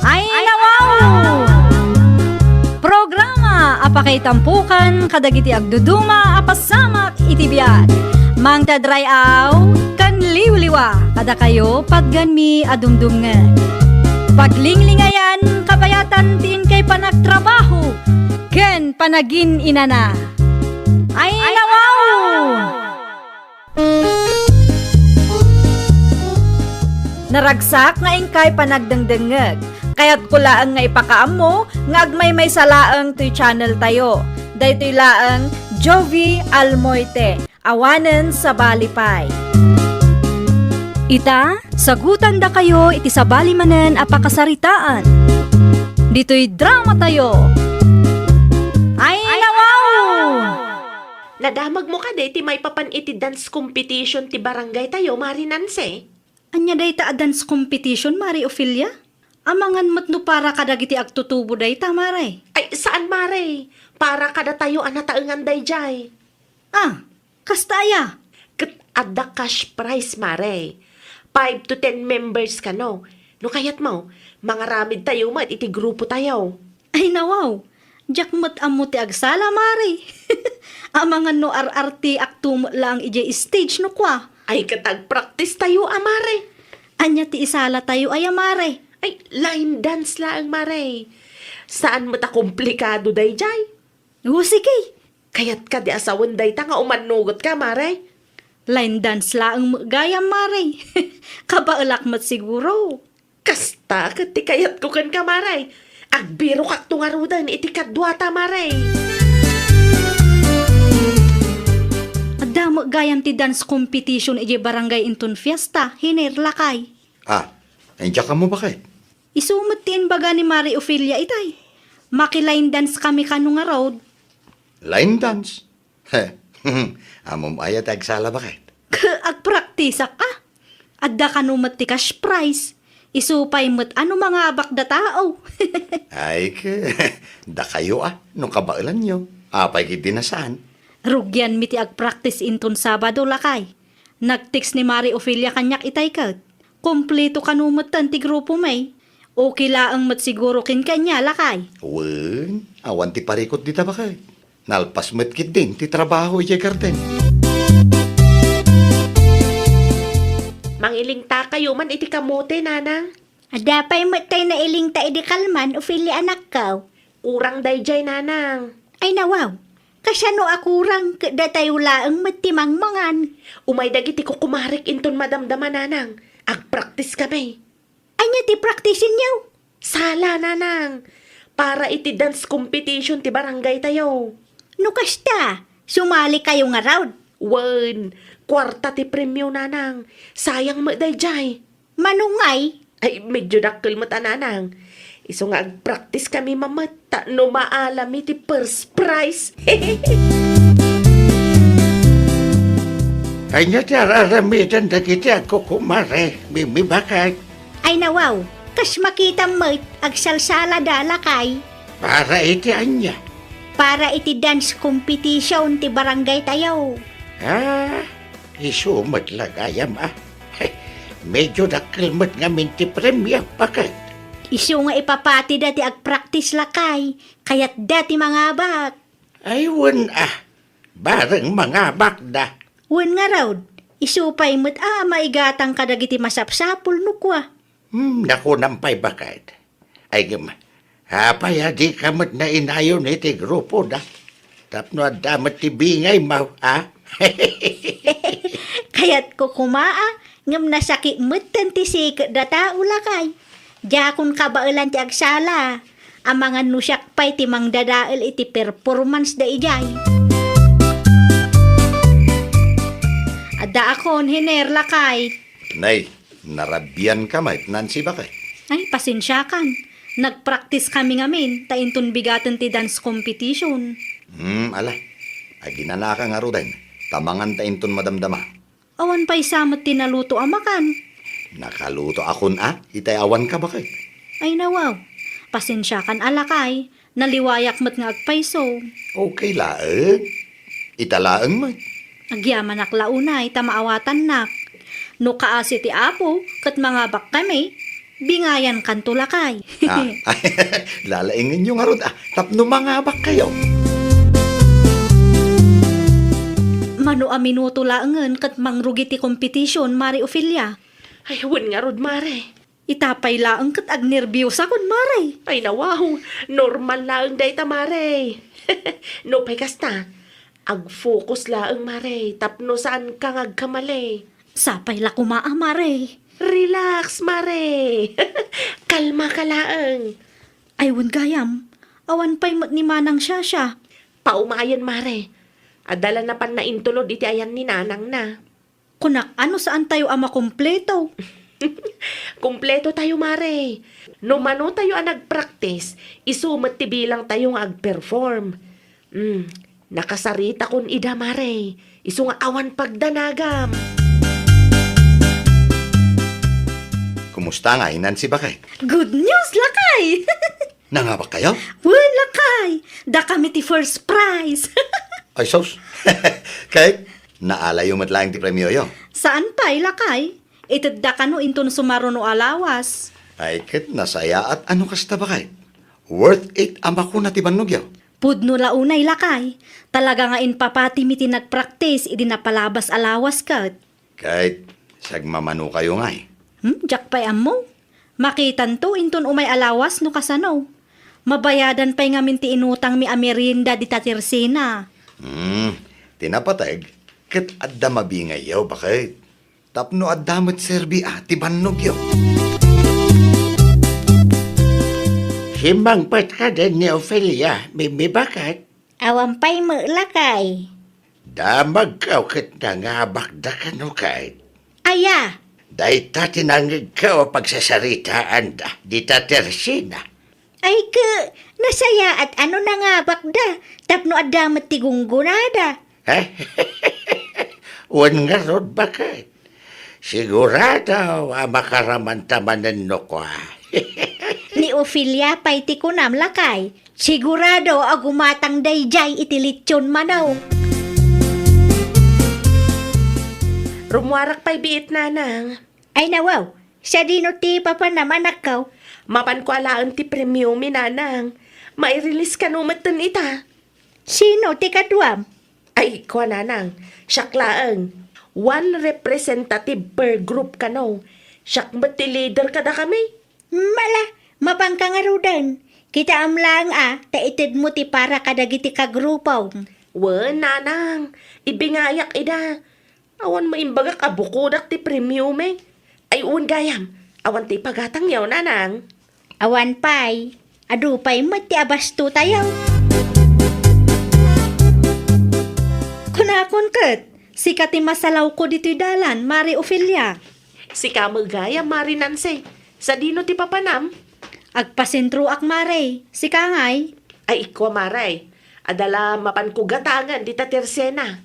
Ay, nawaw! Programa a pakaitampukan kadagiti agduduma a pasamak iti biag. Mangted ray-aw ken liwliwa kadakayo patganmi a dumdumngeg. Paglinglingayan kabayatan ti inkay panagtrabaho ken panagin-inana. Ay, nawaw! Naragsak nga inkay panagdengdengngeg. Kayatko laeng nga ipakaammo nga agmaymaysa laeng toy channel tayo. Daytoy laeng Jovie Almoite, awanen sabali pay. Ita, sagutandakayo iti sabali manen a pakasaritaan. Ditoy dramatayo. Ay, nawaw! Nadamagmo kadi ti maipapan iti dance competition ti barangay tayo, Mari Nancy? Ania dayta a dance competition, Mari Ofelia? Amangan met no para kadagiti agtutubo dayta, Mari. Ay, saan, Mari. Para kadatayo a nataengan daydiay. Ah, kasta aya? Ket adda cash prize, Mari. Five to ten members kano. No kayatmo, mangaramid tayo met iti grupo tayo. Ay, nawaw. Diak met ammo ti agsala, Mari. Amangan no ar-artiakto met laeng idiay stage no kua. Ay, ket agpractice tayo a, Mari. Ania ti isala tayo aya, Mari? Ay, line dance laeng, Mari. Saan met a komplikado daydiay. O, sige. Kayatka di a sawen dayta nga umannugotka, Mari? Line dance laeng met gayam, Mari. Kabaelak met siguro. Kasta ket ti kayatko kenka, Mari. Agbirokakto ngaruden iti kaduata, Mari. Adda met gayam ti dance competition idiay barangay inton fiesta, hiner, lakay. Ah, diak ammo baket. Isu met ti imbaga ni Mari Ofelia itay. Maki-line dance kami kano ngarud. Line dance? He, ammom aya ti agsala, baket? Agpraktisak a. Adda kano met ti cash prize. Isu pay met a no mangabak da tao. Ay, ke, dakayo a, no kabaelanyo. Apay ketdi a saan? Rugianmi ti agpractice inton Sabado, lakay. Nag-text ni Mari Ofelia kaniak itay ket. Kompleto kano metten ti grupomi. Okay laeng met siguro kenka nia, lakay. Wen, awan ti parikut dita, baket. Nalpas met ketdin ti trabaho idiay garden. Mangilingtakayo man iti kamote, nanang. Adda pay met tay nailingta idi kalman, Ofelia, anakko. Kurang daydiay, nanang. Ay, nawaw. Kasano a kurang ket datayo laeng met ti mangmangan? Umay dagiti kukumarek inton madamdama, nanang. Agpraktis kami. Ania ti praktisenyo? Sala, nanang. Para iti dance competition ti barangay tayo. No kasta, sumali kayo ngarud? Wen, kuarta ti premio, nanang. Sayang met daydiay. Mano ngay? Ay, medyo dakkel met a, nanang. Isu nga agpraktis kami mamet, ta no maalami ti first prize. Ania ti ar-aramiden dagiti agkukumare, Mimi, baket? Ay nawaw, kas makitam met, agsalsalada, lakay. Para iti ania? Para iti dance competition ti barangay tayo. Ah, isu met la gayam, a. Medyo dakkel met ngamin ti premio, baket. Isu nga ipapatida ti agpraktis, lakay, kayatda ti mangabak. Ay, wen a, bareng mangabakda. Wen ngarud, isu pay met a maigatang kadagiti masapsapul no kua. Hmm, nakunam pay, baket. Ay, ngem, apay a dika met nainayon iti grupoda? Tapno adda met ti bingaymo, a? Kayatko koma, a, ngem nasakit metten ti siketda tao, lakay. Diakon kabaelan ti agsala. Amangan no siak pay ti mangdadael iti performance da idiay. Adda akon, Hiner, lakay. Nay, narabianka met, Nancy, baket? Ay, pasensiakan. Nagpraktis kami ngamin, ta inton bigaten ti dance competition. Hmm, ala. Aginanaka ngaruden, ta manganta inton madamdama. Awan pay sa met ti naluto a makan. Nakaluto akon a, itay awanka, baket. Ay nawaw, pasensiakan a, lakay, naliwayak met nga agpayso. Okay laeng. Ita laeng met. Agyamanak la unay ta maawatannak. No kaasi ti Apo ket mangabak kami, bingayankanto, lakay. Ah, lalaingenyo ngarud, a, tapno mangabak kayo. Mano a minuto laengen ket mangrugi ti competition, Mare Ofelia. Ay, wen ngarud, Mare. Ita pay laeng ket agnerbiosakon, Mare. Ay, nawaw. Normal laeng dayta, Mare. No pay kasta, ag-focus laeng, Mare, tapno saanka nga agkamali. Sapay la koma a, Mare. Relax, Mare. Kalmaka laeng. Ay, wen gayam. Awan pay met ni Manang Shasha. Paumayen, Mare. Adda la napan naintulod iti ayan ni nanangna. Kunak, a, no saantayo a makumpleto? Kumpletotayo, Mare. No manotayo a nagpraktis, isu met ti bilangtayo nga agperform. Hmm, nakasaritakon ida, Mare. Isu nga awan pagdanagam. Kumusta ngay, Nancy, baket? Good news, lakay! Nangabak kayo? Wen, lakay! Dakami ti first prize! Ay, sus! Ket, naalayo met laeng ti premioyo? Saan pay, lakay? Itedda kano inton sumaruno a lawas. Ay, ket nasayaat a no kasta, baket. Worth it a makuna ti bannogyo. Pudno la unay, lakay. Talaga nga impapatimi ti nagpraktis idi napalabas a lawas ket. Ket, sagmamano kayo ngay. Hmm, diak pay ammo. Makitanto inton umay a lawas no kasano. Mabayadan pay ngamin ti inutangmi a merienda dita ti Rosina. Hmm, ti napateg, ket adda mabingayyo, baket. Tapno adda met serbi a ti bannogyo. Simmangpet kadin ni Ofelia, Mimi, baket? Awan pay met, lakay. Damagkaw ket nangabakda kano ket. Aya? Dayta ti nangngegkaw a pagsasaritaanda dita ti Rosina. Ay, ket, nasayaat a no nangabakda, tapno adda met ti gunggonada. Wen ngarud, baket. Sigurado a makaramanta manen no kua. Ni Ofelia pay ti kunam, lakay. Sigurado a gumatang daydiay iti lechon manok. Rummuarak pay biit, nanang. Ay nawaw, sadino ti papanam, anakko? Mapanko alaen ti premiomi, nanang. Mairelease kano metten ita. Sino ti kaduam? Ay, kua, nanang, siak laeng. One representative per group kano. Siak met ti leader kadakami. Mala, mapanka ngaruden. Kitaem laeng a, ta itedmo ti para kadagiti kagrupom. Wen, nanang, ibingayak ida. Awan maimbagak a bukodak ti premiomi. Ay, wen gayam, awan ti ipagatangyo, nanang. Awan pay, adu pay met ti abastotayo. Kunakon ket, sika ti masalawko ditoy dalan, Mare Ofelia. Sika met gayam, Mare Nancy. Sadino ti papanam? Agpasentroak, Mare. Sika ngay? Ay, ikkua, Mare. Adda la mapanko gatangen dita ti Rosina.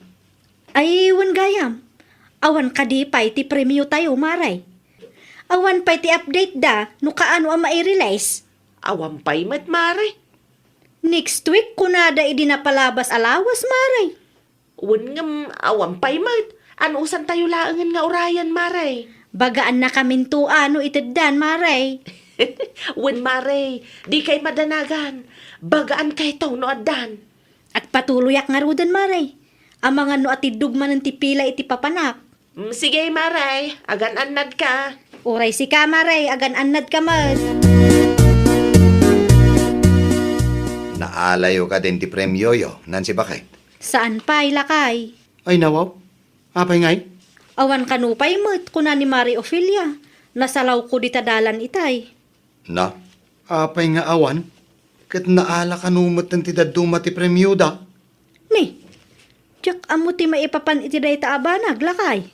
Ay, wen gayam. Awan kadi pay ti premiotayo, Mare? Awan pay ti update da no kaano a mai-release? Awan pay met, Mare. Next week, kunada idi napalabas a lawas, Mare. Wen ngem, awan pay met. Anusantayo laengen nga urayen, Mare? Bagaannakaminto a no iteddan, Mare. Wen, Mare, dikay madanagan. Bagaankayto no addan. Agpatuloyak ngaruden, Mare. Amangan no atiddog manen ti pila iti papanak. Mm, sige, Mare. Agan-annadka. Uray sika, Mare. Agan-annadka met. Naalayo kadin ti premioyo, Nancy, baket? Saan pay, lakay. Ay, nawaw. Apay ngay? Awan kano pay met, kuna ni Mari Ofelia. Nasalawko dita dalan itay. Na, apay nga awan? Ket naala kano met ti dadduma ti premioda? Ni, diak ammo ti maipapan iti dayta a banag, lakay.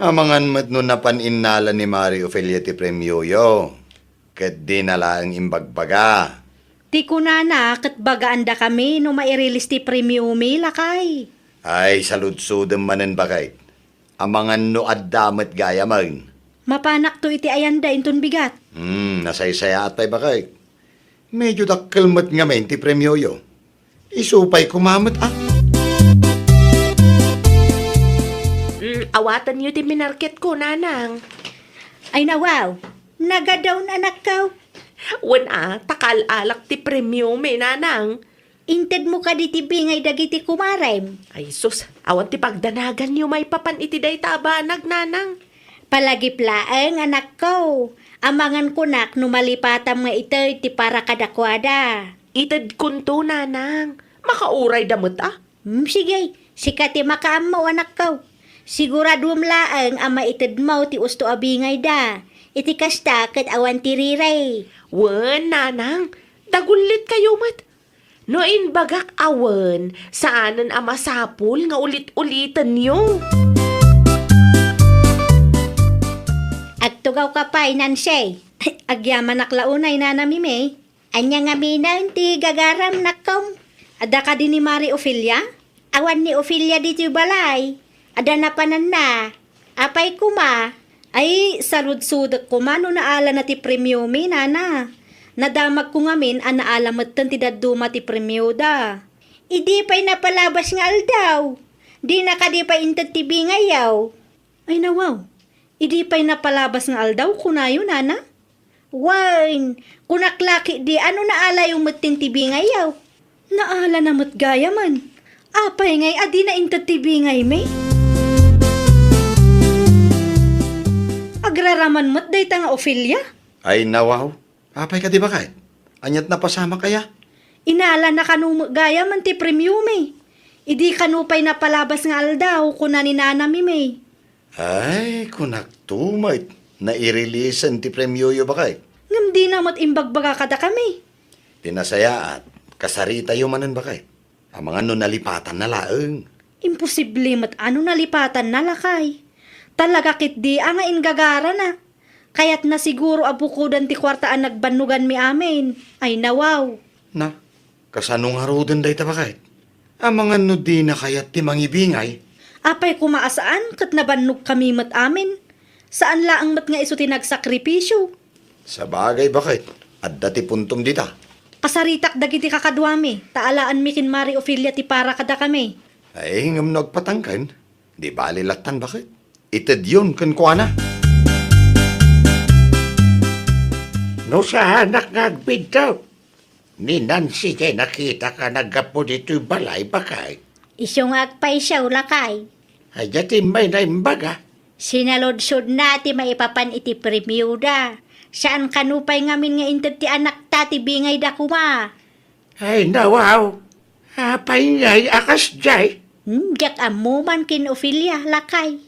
Amangan met no napan innala ni Mari Ofelia ti premioyo, ket dina laeng imbagbaga. Ti kunana ket bagaandakami no mairilis ti premiomi, lakay. Ay, saludsodem manen, baket. Amangan no adda met gayamen. Mapanakto iti ayanda inton bigat. Hmm, nasaysayaat pay, baket. Medyo dakkel met ngamin ti premioyo. Isu pay koma met, a. Mm, awatenyo ti minarketko, nanang. Ay, nawaw. Nagadaw, anakko. Wen a, ta kaal-alak ti premiomi, nanang. Intedmo kadi ti bingay dagiti kumarem? Ay sus, awan ti pagdanaganyo maipapan iti dayta a banag, nanang. Palagip laeng, anakko. Amangan kunak no malipatam nga ited ti para kadakuada. Itedkonto, nanang. Makaurayda met a. Hmm, sige, sika ti makaammo, anakko. Siguraduem laeng a maitedmo ti usto a bingayda. Iti kasta, ket awan ti riray. Wen, nanang, dagullit kayo met. No imbagak a wen, saanen a masapul nga ulit-ulitenyo. Agtugawka pay, Nancy. Agyamanak la unay, Nana Mimi. Ania ngaminen ti gagaram, nakkom? Adda kadi ni Mari Ofelia? Awan ni Ofelia ditoy balay. Adda napananna. Apay koma? Ay, saludsodek koma no naalana ti premiomi, nana. Nadamagko ngamin a naala metten ti dadduma ti premioda. Idi pay napalabas nga aldaw, dina kadi pay inted ti bingayyo? Ay, nawaw. Idi pay napalabas nga aldaw, kunayo, nana? Wen, kunak la ketdi a no naalayo metten ti bingayyo. Naalana met gayamen. Apay ngay a dina inted ti bingaymi? Agraraman met dayta nga Ofelia. Ay, nawaw. Apay kadi, baket? Aniat napasamak aya? Inalana kano met gayamen ti premiomi. Idi kano pay napalabas nga aldaw, kuna ni Nana Mimi. Ay, kunakto met, nairelisen ti premioyo, baket. Ngem dina met imbagbaga kadakami. Ti nasayaat, kasaritayo manen, baket. Amangan no nalipatanna laeng. Imposible met a no nalipatanna, lakay. Talaga ketdi a nga inggagarana. Kayatna siguro a bukodan ti kuarta a nagbannoganmi amin. Ay, nawaw. Na, kasano ngaruden dayta, baket? Amangan no dina kayat ti mangibingay. Apay koma a saan ket nabannogkami met amin. Saan laeng met nga isu ti nagsakripisio. Sabagay, baket, adda ti puntom dita. Kasaritak dagiti kakaduami, ta alaanmi ken Mari Ofelia ti para kadakami. Ay, ngem no agpatangken, di bali lattan, baket. Itedyon kenkuana. No saanak nga agbidto, ni Nancy jay nakitak a naggapu ditoy balay, baket. Isu nga agpayso, lakay. Adda ti immay naimbaga. Sinaludsodna ti maipapan iti premioda. Saan kano pay ngamin nga inted ti anakta ti bingayda koma. Ay, nawaw. Apay ngay a kasdiay? Hmm, diak ammo man ken Ofelia, lakay.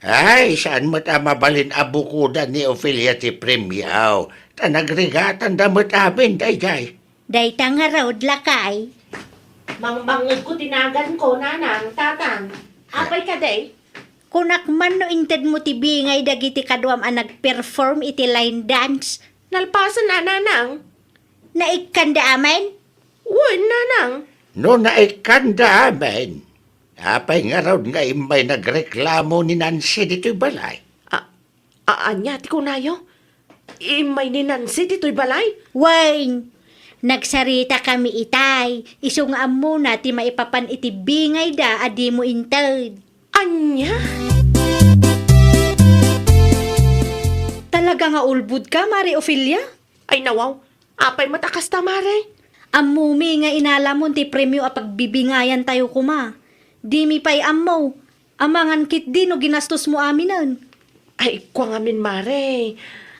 Ay, saan met a mabalin a bukodan ni Ofelia ti premio, ta nagrigatanda met amin daydiay. Dayta ngarud, lakay. Mangmangngegko ti naganko, nanang, tatang. Apay kadi? Kunak man no intedmo ti bingay dagiti kaduam a nagperform iti line dance. Nalpasen a, nanang. Naikkanda amin? Wen, nanang. No naikkanda amin, Apay ngarud nga immay nagreklamo ni Nancy ditoy balay? A-, a-, ania ti kunayo? Immay ni Nancy ditoy balay? Wen, nagsaritakami itay, isu nga ammona ti maipapan iti bingayda a dimo inted. Ania? Talaga nga ulbodka, Mare Ofelia? Ay, nawaw. Apay met a kasta, Mare? Ammomi nga inalamon ti premio a pagbibingayantayo koma. Dimi pay ammo. Amangan ketdi no ginastosmo aminen. Ay, kua ngamin, Mare.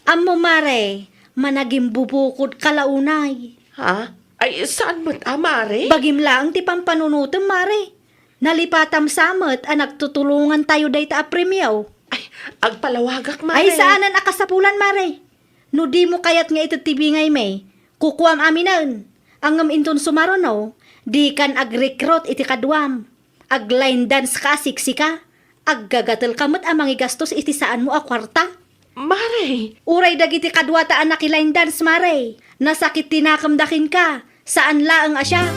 Ammo, Mare, managimbubukodka la unay. Ha? Ay, saan met a, Mare? Bagim laeng ti pampanunotem, Mare. Nalipatam sa met a nagtutulongantayo dayta a premio. Ay, agpalawagak, Mare. Ay, saanen a kasapulan, Mare. No dimo kayat nga ited ti bingaymi, kukuam aminen. Ngem inton sumaruno, dikan agrekrut iti kaduam. Ag-line dance ka a seksi ka. Aggagatelka met a mangigastos iti saanmo a kuarta. Mare! Uray dagiti kaduata a naki-line dance, Mare. Nasakit ti nakemda kenka. Saan laeng a siak.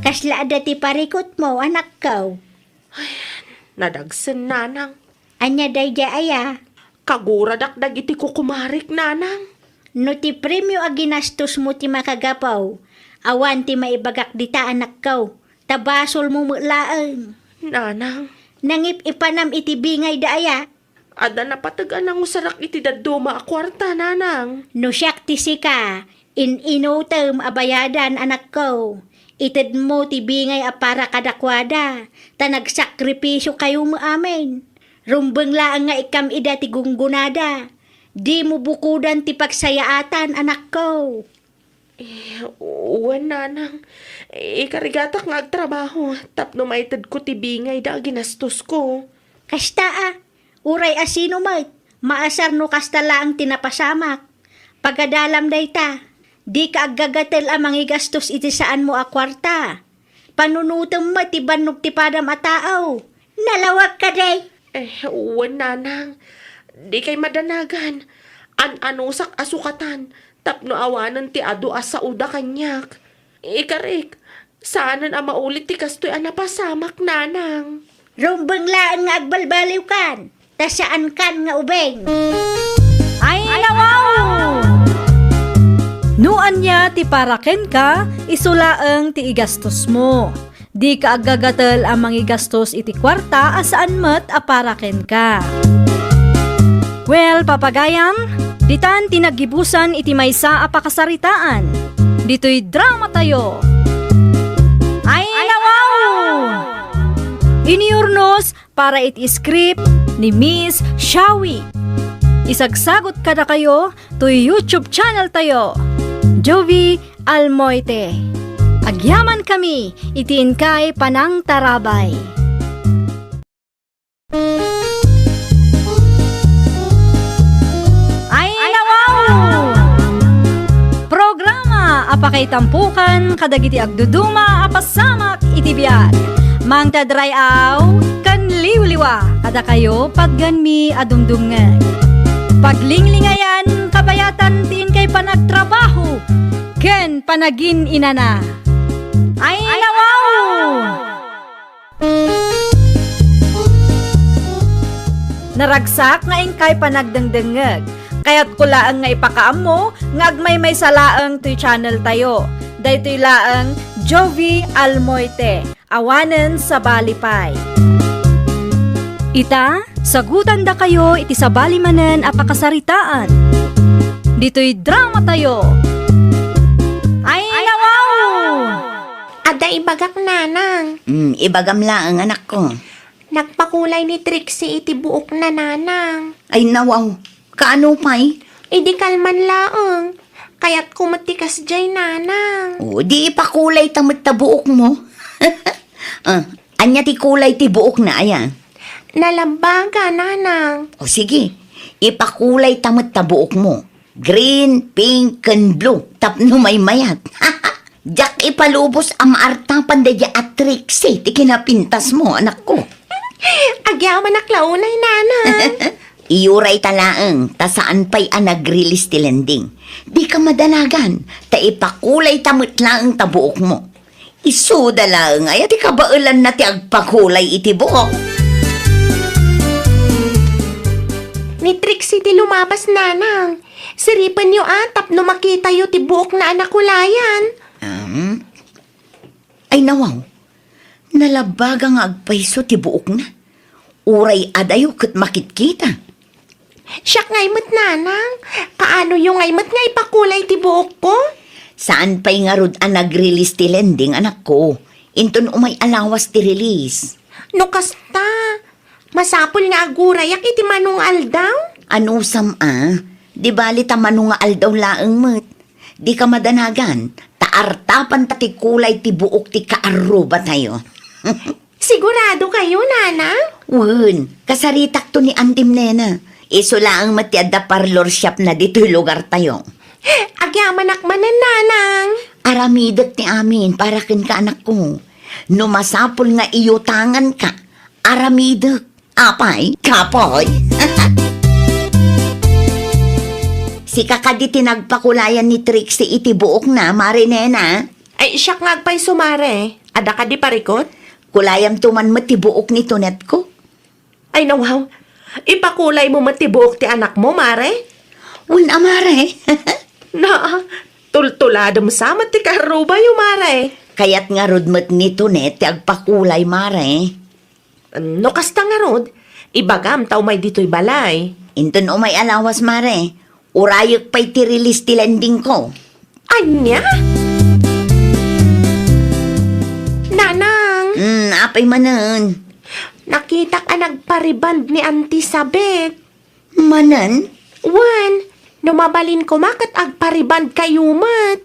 Kasla adda ti parikutmo, anakko? Ay, nadagsen, Nanang. Ania daydiay aya? Kaguradak dagiti kukumarek, Nanang. No ti premio a ginastosmo ti makagapu, awan ti maibagak dita, anakko. Ta basolmo met laeng. Nanang. Nangip-ipanam iti bingayda aya? Adda napateg a nangusarak iti dadduma a kuarta, Nanang. No siak ti sika, in-inutem a bayadan, anakko. Itedmo ti bingay a para kadakuada, ta nagsakripisiokayo met amin. Rumbeng laeng nga ikkam ida ti gunggonada. Dimo bukodan ti pagsayaatan, anakko. Eh, wen, Nanang. Ikarigatak nga agtrabaho tapno maitedko ti bingayda a ginastosko. Kasta a, uray a sino met, maasar no kasta laeng ti napasamak. Pagadalam dayta, dika aggagatel a mangigastos iti saanmo a kuarta. Panunotem met ti bannog ti padam a tao. Nalawag kadi? Eh, wen, Nanang. Dikay madanagan. An-anusak a sukatan tapno awanen ti adu a saoda kaniak. Ikarik, saanen a maulit ti kastoy a napasamak, Nanang. Rumbeng laeng nga agbalbaliwkan. Ta saankan nga ubing. Ay, nawaw! No ania ti para kenka, isu laeng ti igastosmo. Dika aggagatel a mangigastos iti kuarta a saan met a para kenka. Well, papagayam, ditan ti naggibusan iti maysa a pakasaritaan. Ditoy dramatayo. Ay, nawaw! Iniurnos para iti script ni Miss Shawi. Isagsagot kadakayo toy YouTube channel tayo, Jovi Almoite. Agyamankami iti inkay panangtarabay. Ay, nawaw! Programa a pakaitampokan kadagiti agduduma a pasamak iti biag. Mangted ray-aw ken liwliwa kadakayo, patganmi a dumdumngeg. Paglinglingayan, kabayatan ti inkay panagtrabaho ken panagin-inana. Ay, nawaw! Naragsak nga inkay panagdengdengngeg. Kayatko laeng nga ipakaammo nga agmaymaysa laeng toy channel tayo. Daytoy laeng Jovi Almoite, awanen sabali pay. Ita, sagutandakayo iti sabali manen a pakasaritaan. Ditoy dramatayo. Ay, nawaw! Adda ibagak, Nanang. Mm, ibagam laeng, anakko. Nagpakulay ni Trixie iti buokna, Nanang. Ay, nawaw. Kaano pay? Idi kalman laeng. Kayatko met ti kasdiay, Nanang. O, di ipakulayta met ta buokmo. Ah, ania ti kulay ti buokna, aya? Nalambaga, Nanang. O, sige. Ipakulayta met ta buokmo. Green, pink, ken blue, tapno maymayat. Diak ipalubos a maartapan daydiay a Trixie ti kinapintasmo, anakko. Agyamanak la unay, Nanang. Iyurayta laeng, ta saan pay a nag-release ti lending. Dika madanagan, ta ipakulayta met laeng ta buokmo. Isuda laeng aya ti kabaelanna ti agpakulay iti buok. Ni Trixie ti lumabas, Nanang. Siripenyo a tapno makitayo ti buokna a nakulayan. Um, ay nawaw, nalabaga nga agpayso ti buokna. Uray adayo ket makitkita. Siak ngay met, Nanang. Kaanoyo ngay met nga ipakulay ti buokko? Saan pay ngarud a nag-release ti lending, anakko? Inton umay a lawas ti release. No kasta, masapul nga agurayak iti mano nga aldaw? Anusam a, di bali ta mano nga aldaw laeng met. Di ka madanagan, ta artapanta ti kulay ti buok ti kaarrubatayo. Sigurado kayo, Nanang? Wen, kasaritakto ni Antim Nena. Isu laeng met ti adda parlor shopna ditoy lugartayo. Agyamanak manen, Nanang. Aramidek ti amin para kenka, anakko. No masapul nga iutanganka, aramidek. Apay, kapoy. Sika kadi ti nagpakulayan ni Trixie iti buokna, Mare Nena? Ay, siak nga agpayso, Mare. Adda kadi parikut? Kulayamto man met ti buok ni Tonetko. Ay, nawaw. Ipakulaymo met ti buok ti anakmo, Mare? Wen a, Mare. Naa, tultuladem sa met ti kaarrubayo, Mare. Kayat ngarud met ni Tonet ti agpakulay, Mare. No kasta ngarud, ibagam ta umay ditoy balay. Inton umay a lawas, Mare, urayek pay ti release ti lendingko. Ania? Nanang! Hmm, apay manen? Nakitak a nagpariband ni Auntie Sabet. Manen? Wen, no mabalin koma ket agparibandkayo met.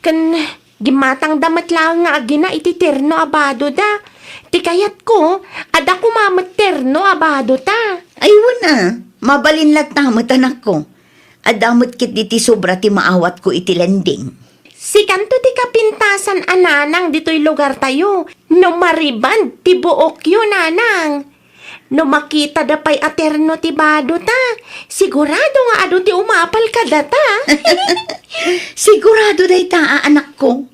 Ken gimmatangda met laeng nga agina iti terno a badoda. Ti kayatko, adda koma met terno a badota. Ay, wen a, mabalin latta met, anakko. Adda met ketdi ti sobra ti maawatko iti lending. Sikanto ti kapintasan a nanang ditoy lugartayo. No mariband ti buokyo, nanang. No makitada pay a terno ti badota, sigurado nga adu ti umapal kadata. Sigurado dayta a, anakko.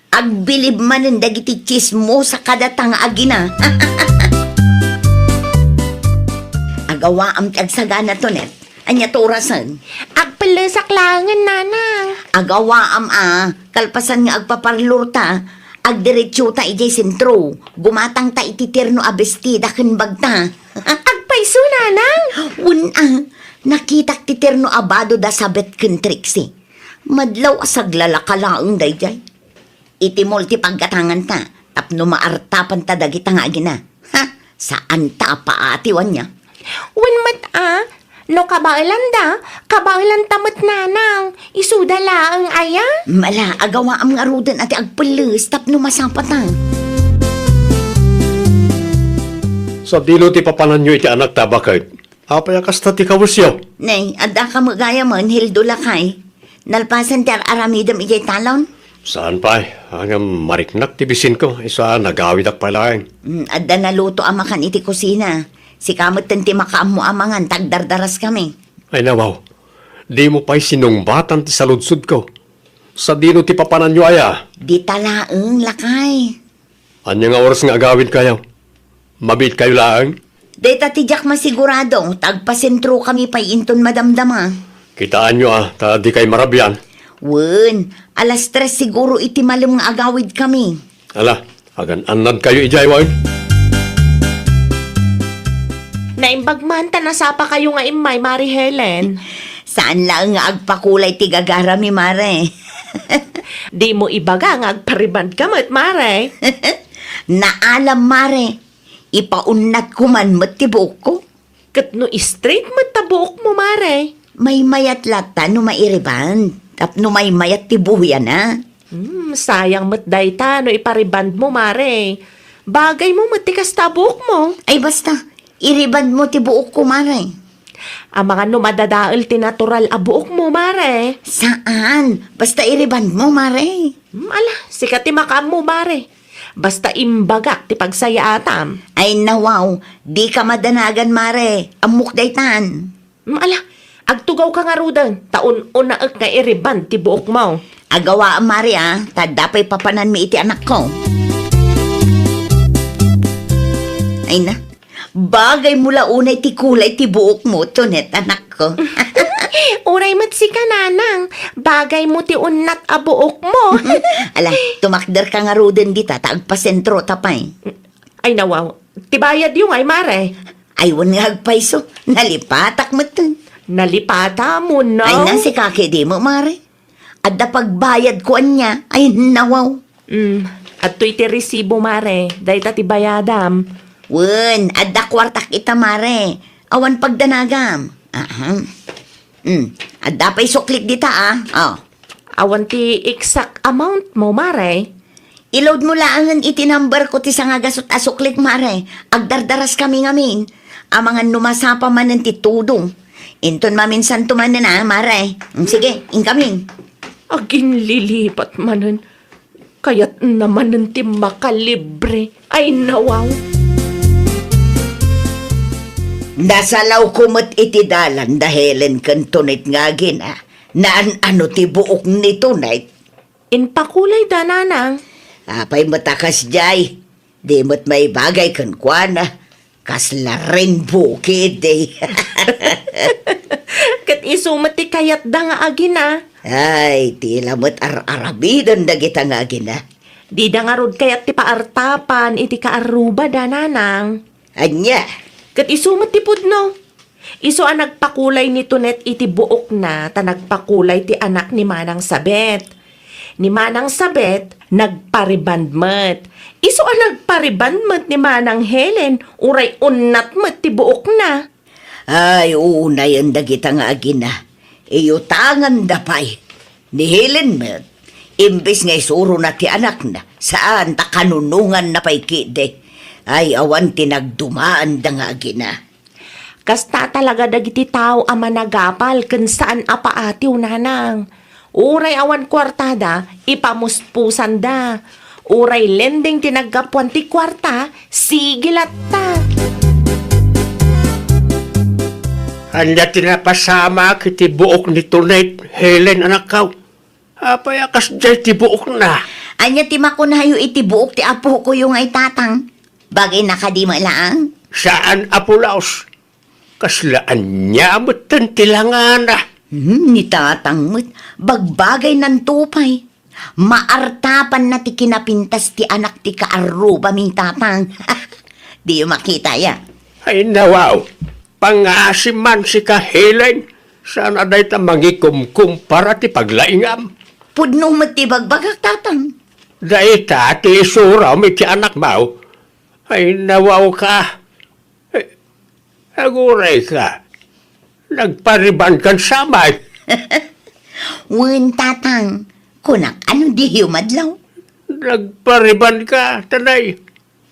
Agbilib manen dagiti tsismosa kadata nga agina. Agawaam ti agsagana, Tonet. Ania ti orasen? Agpellesak laengen, nanang. Agawaam a, kalpasan nga agpaparlorta, agdiretsota idiay sentro. Gumatangta iti terno a bestida ken bagta. Agpayso, nanang? Wen a, nakitak ti terno a bado da Sabet ken Trixie. Madlaw a saglalaka laeng daydiay. Iti mall ti paggatanganta tapno maartapanta dagita nga agina. Ha? Saanta a paatiw ania? Wen met a, no kabaelanda, kabaelanta met, nanang. Isuda laeng aya? Ala, agawaam ngaruden a ti agpelles tapno masapata. Sadino ti papananyo iti anakta, baket? Apay a kasta ti kawesyo? Nay, addaka met gayamen, Hildo lakay. Nalpasen ti ar-aramidem idiay talon? Saan pay, ngem mariknak ti bisinko, isu a nagawidak pay laeng. Mm, adda naluto a makan iti kusina. Sika metten ti makaammo a mangan ta agdardaraskami. Ay nawaw, dimo pay sinungbatan ti saludsodko. Sadino ti papananyo aya? Dita laeng, lakay. Ania nga oras nga agawidkayo? Mabiitkayo laeng? Dayta ti diak masigurado, ta agpasentrokami pay inton madamdama. Kitaenyo a, ta dikay marabian. Wen, alas tres siguro iti malem nga agawidkami. Ala, agan-annadkayo idiay wen. Naimbag man ta nasapakayo nga immay, Mari Helen. Saan laeng nga agpakulay ti gagarami, Mare. Dimo ibaga nga agparibandka met, Mare. Naalam, Mare. Ipaunnatko man met ti buokko. Ket no straight met ta buokmo, Mare? Maymayat latta no mairiband, tapno maymayat ti buhiana. Hmm, sayang met dayta no iparibandmo, Mare. Bagaymo met ti kasta a buokmo. Ay basta, iribandmo ti buokko, Mare. Amangan no madadael ti natural a buokmo, Mare. Saan, basta iribandmo, Mare. Hmm, ala, sika ti makaammo, Mare. Basta imbagak ti pagsayaatam. Ay nawaw, dika madanagan, Mare. Ammok daytan. Mm, ala, agtugawka ngaruden, ta un-unaek nga iriband ti buokmo. Agawaam, Mare, a, ta adda pay papananmi iti anakko. Ay na, bagaymo la unay ti kulay ti buokmo, Tonet, anakko. Uray met sika, Nanang, bagaymo ti unnat a buokmo. Ala, tumakderka ngaruden dita, ta agpasentrota pay. Ay, nawaw. Ti bayadyo ngay, Mare? Ay, wen nga agpayso. Nalipatak metten. Nalipatam, no? Ay, na, sika kadi met, Mare. Adda pagbayadko ania. Ay, nawaw. Mm, adtoy ti resibo, Mare. Dayta ti bayadam. Wen, adda kuartak ita, Mare. Awan pagdanagam. Aha. Mm, adda pay suklik dita, a. O. Awan ti exact amount mo, Mare? I-load mo laengen iti number ko ti sangagasut a suklik, Mare. Agdardaras kami ngamin. Amangan no masapa manen ti tudong. Inton maminsanto manen, a, Mare. Mm, sige, inkamin. Aginlilipat manen. Kayatna manen ti makalibre. Ay, nawaw. Nasalawko met iti dalan da Helen ken Tonet nga agina. Naan-ano ti buok ni Tonet? Inpakulayda, Nanang. Apay met a kasdiay? Di met maibagay kenkuana. Kasla rainbow kidi. Ket isu met ti kayatda nga agina. Ay, ti la met ar-aramiden dagita nga agina. Dida ngarud kayat ti paartapan iti kaarrubada, Nanang. Ania? Ket isu met ti pudno. Isu a nagpakulay ni Tonet iti buokna ta nagpakulay ti anak ni Manang Sabet. Ni Manang Sabet, nagpariband met. Isu a nagpariband met ni Manang Helen, uray unnat met ti buokna. Ay, unayen dagita nga agina. Iyutanganda pay. Ni Helen met, imbes nga isurona ti anakna, saan ta kanunonganna pay kidi. Ay, awan ti nagdumaanda nga agina. Kasta talaga dagiti tao a managapal ken saan a paatiw, Nanang. Uray awan kuartada, ipamuspusanda. Uray lending ti naggapuan ti kuarta, sige latta. Ania ti napasamak iti buok ni Tonet, Helen, anakkaw? Apay a kasdiay ti buokna? Ania ti makunayo iti buok ti apokoyo ngay, Tatang? Bagayna kadi met laeng? Saan a pulos. Kasla ania metten ti langana? Hmm, ni Tatang met, bagbagaynanto pay. Maartapanna ti kinapintas ti anak ti kaarrubami, Tatang. Diyo makita, ya? Ay, nawaw. Pangngaasim man sika, Helen. Saan a dayta mangikumkumpara ti paglaingam? Pudno met ti bagbagak, Tatang. Dayta ti isuram iti anakmo. Ay, nawaw ka. Eh, aguray ka. Nagpariban kan samay. Wen, Tatang. Kunak, ano diyo madlaw? Nagpariban ka, tanay.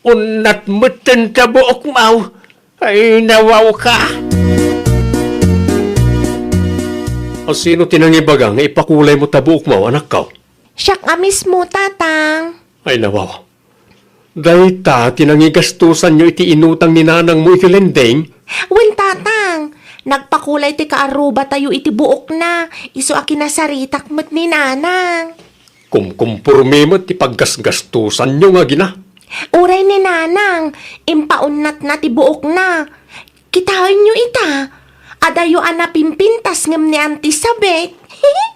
Unnat metten ta buokmo. Ay, nawaw ka. A, sino ti nangibaga nga ipakulaymo ta buokmo, anakko? Siak a mismo, Tatang. Ay, nawaw. Dayta ti nangigastosanyo iti inutang ni nanangmo iti lending? Wen, Tatang. Nagpakulay ti kaarrubatayo iti buokna. Isu a kinasaritak met ni Nanang. Kumkumpormi met ti paggasgastosanyo nga agina. Uray ni Nanang, impaunnatna ti buokna. Kitaenyo ita, adayo a napimpintas ngem ni Auntie Sabet.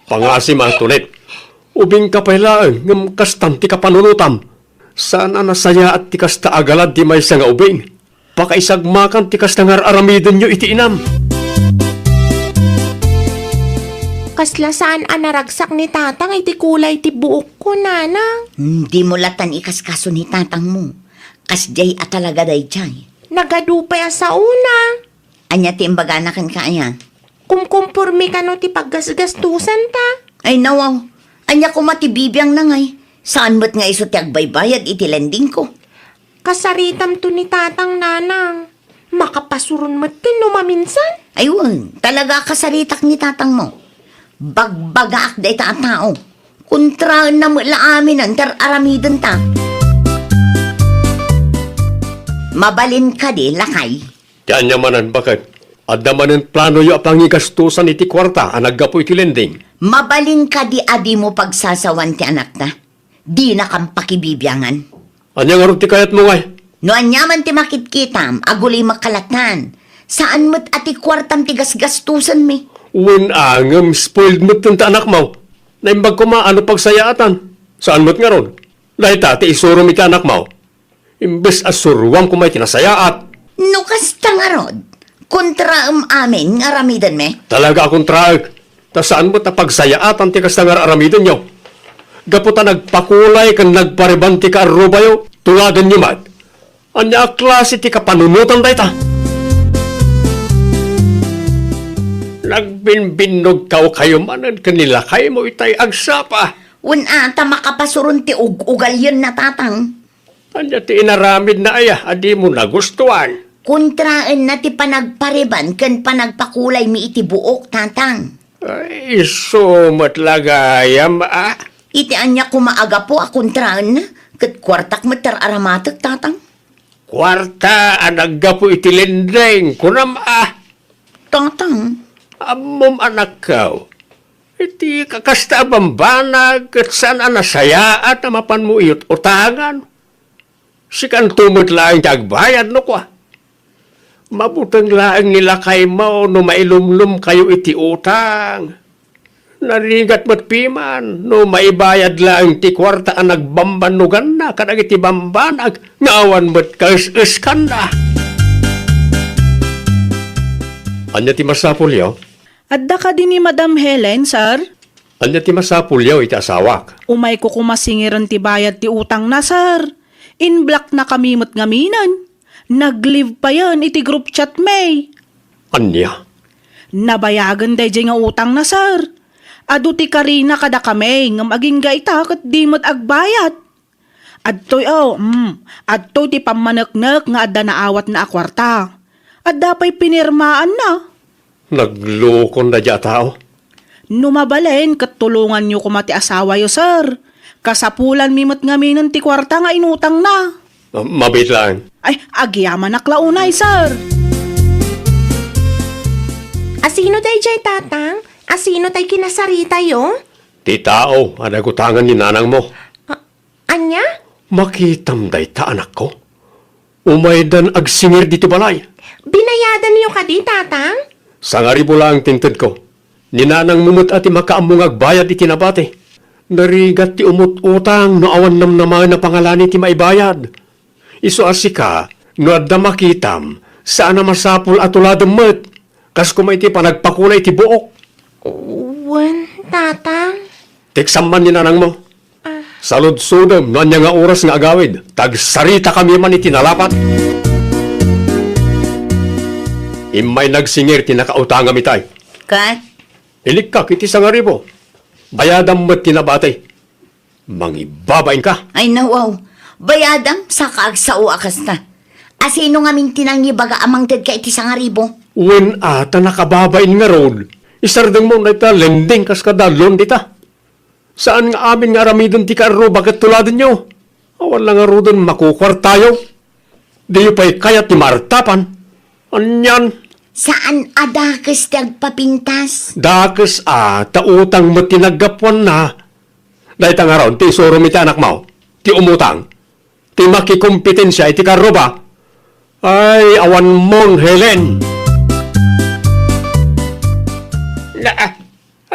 Pangngaasim, Antoinette. Ubingka pay laeng ngem kastan ti kapanunotam. Saan a nasayaat ti kasta a galad ti maysa nga ubing. Pakaisagmakan ti kasta nga ar-aramidenyo iti inam. Kasla saan a naragsak ni Tatang iti kulay ti buokko, Nanang. Hmm, dimo latan ikaskaso ni Tatangmo. Kasdiay a talaga daydiay. Nagadu pay a saona. Ania ti imbagana kenka aya? Kumkumpormi kano ti paggasgastusanta? Ay, nawaw. Ania koma ti bibiangna ngay? Saan met nga isu ti agbaybayad iti lendingko? Kasaritamto ni Tatang, Nanang. Makapasuron metten no maminsan. Ay, wen, talaga a kasaritak ni Tatangmo. Bagbagaak dayta a tao. Kontraenna met la aminen ti ar-aramidenta. Mabalin kadi, lakay? Ti ania manen, baket? Adda manen planoyo a pangigastosan iti kuarta a naggapu iti lending? Mabalin kadi a dimo pagsasawan ti anakta? Dinakam pakibibiangan. Ania ngarud ti kayatmo ngay? No aniaman ti makitkitam, agulimek kalatan. Saan met a ti kuartam ti gasgastosenmi. Wen a, ngem spoiled metten ta anakmo. Naimbag koma a no pagsayaatan. Saan met ngarud? Dayta ti isurom iti anakmo. Imbes a suruam koma iti nasayaat. No kasta ngarud, kontraem amin nga aramidenmi? Talaga a kontraek, ta saan met a pagsayaatan ti kasta nga ar-aramidenyo. Gapu ta nagpakulay ken nagpareban ti kaarrubayo, tuladenyo met. Ania a klase ti kapanunotan dayta? Nagbinnbinnogkayo manen ken ni lakaymo itay agsapa. Wen a, ta makapasuron ti ug-ugalyenna, tatang. Ania ti inaramidna aya a dimo nagustuan? Kontraenna ti panagpareban ken panagpakulaymi iti buok, tatang. Ay, isu met la gayam, a? Iti ania koma a gapu a kontraenna, ket kuartak met ti ar-aramatek, tatang. Kuarta a naggapu iti lending, kunam, a? Tatang. Ammom, anakko, iti kakasta a bambanag ket saan a nasayaat a mapanmo iyut-utangan. Sikanto met laeng ti agbayad no kua. Mabuteng laeng ni lakaymo no mailumlomkayo iti utang. Narigat met piman no maibayad laeng ti kuarta a nagbambannoganna kadagiti bambanag nga awan met kaes-eskanna. Ania ti masapulyo? Adda kadi ni Madam Helen, sir? Ania ti masapulyo iti asawak? Umayko koma singiren ti bayad ti utangna, sir. In-blocknakami met ngaminen. Nag-leave payen iti group chat mi. Ania? Nabayagen daydiay nga utangna, sir. Adu ti karina kadakami, ngem agingga ita ket di met agbayad. Adtoy, oh, mm, adtoy ti pammaneknek nga adda naawatna a kuarta. Adda pay pinirmaanna. Naglukon daydiay a tao. No mabalin ket tulonganyo koma ti asawayo, sir. Kasapulanmi met ngaminen ti kuarta nga inutangna. Ma-, mabiit laeng. Ay, agyamanak la unay, sir. Asino daydiay, tatang? Asino tay kinasaritayo? Ti tao a nagutangan ni nanangmo. A-, Ania? Makitam dayta, anakko. Umaydan agsingir ditoy balay. Binayadanyo kadi, tatang? Sangaribu laeng ti intedko. Ni nanangmo met a ti makaammo nga agbayad iti nabati. Narigat ti umut-utang no awan namnamaen a pangalani ti maibayad. Isu a sika, no adda makitam, saan a masapul a tuladem met. Kas koma iti panagpakulay iti buok. Wen, tatang. Teksam man ni nanangmo. Ah. Saludsodem no ania nga oras nga agawid, ta agsaritakami man iti nalapat. Immay nagsingir ti nakautangam itay. Ket? Ilikkak iti sangaribu. Bayadam met ti nabati. Mangibabainka. Ay, nawaw. Bayadam, saka agsao a kasta. Asino ngamin ti nangibaga a mangtedka iti sangaribu? Wen a, ta nakababain ngarud. Isardengmo dayta lending kas kada loan dita. Saan nga amin nga aramiden ti kaarruba ket tuladenyo. Awan la ngaruden makukuartayo. Diyo pay kayat ti maartapan. Anian? Saan a dakes ti agpapintas? Dakes a, ta utang met ti naggapuanna. Dayta ngarud ti isurom iti anakmo, ti umutang, ti makikompetensia iti karruba. Ay, awan mon, Helen! Na,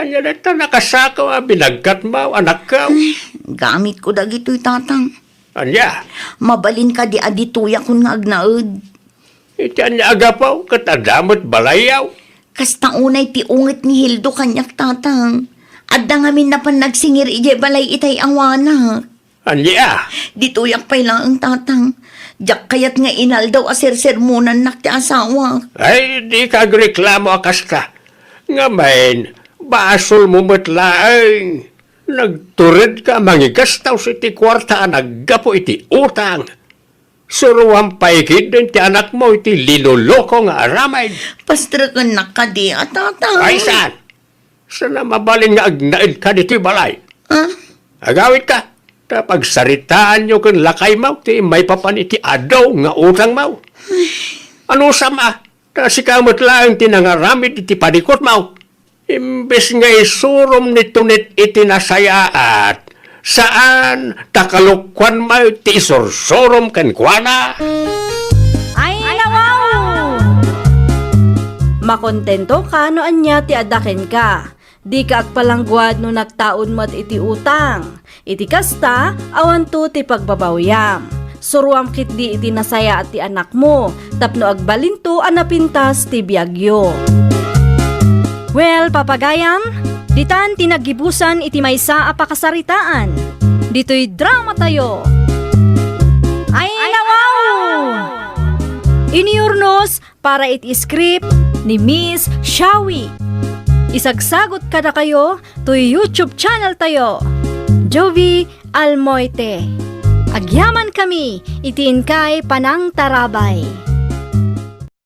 ania dayta nakasako a binagkatmo, anakko? Ay, gamitko dagitoy, tatang. Ania? Mabalin kadi a ditoyakon nga agnaed? Iti ania a gapu ket adda met balayyo? Kasta unay ti unget ni Hildo kaniak, tatang. Adda ngamin napan nagsingir idiay balay itay awanak. Ania? Ditoyak pay laeng, tatang. Diak kayat nga inaldaw a sersermonannak ti asawak. Ay, dika agreklamo a kasta. Ngamin, basolmo met laeng. Nagturedka a mangigastos iti kuarta a naggapu iti utang. Suroam pay ketdin ti anakmo iti linoloko nga aramid. Pastrekennak kadi a, tatang. Ay, saan? Saan a mabalin nga agnaedka ditoy balay? Ah? Agawidka, ta pagsaritaanyo ken lakaymo ti maipapan iti adu nga utangmo. Anusam a? Ta sika met laeng ti nangaramid iti panikutmo. Imbes nga isurom ni Tonet iti nasayaat, saan, ta kalukkuanmo ti isursurom kenkuana. Ay, nawaw! Makontentoka no ania ti adda kenka. Dika agpalangguad no nagtaud met iti utang. Iti kasta, awanto ti pagbabawiam. Suroam ketdi iti nasayaat ti anakmo, tapno agbalinto a napintas ti biagyo. Well, papagayam, ditan ti naggibusan iti maysa a pakasaritaan. Ditoy dramatayo. Ay, nawaw! Inurnos para iti script ni Miss Shawi. Isagsagot kadakayo toy YouTube channel tayo, Jovie Almoite. Agyaman kami iti inkay panangtarabay.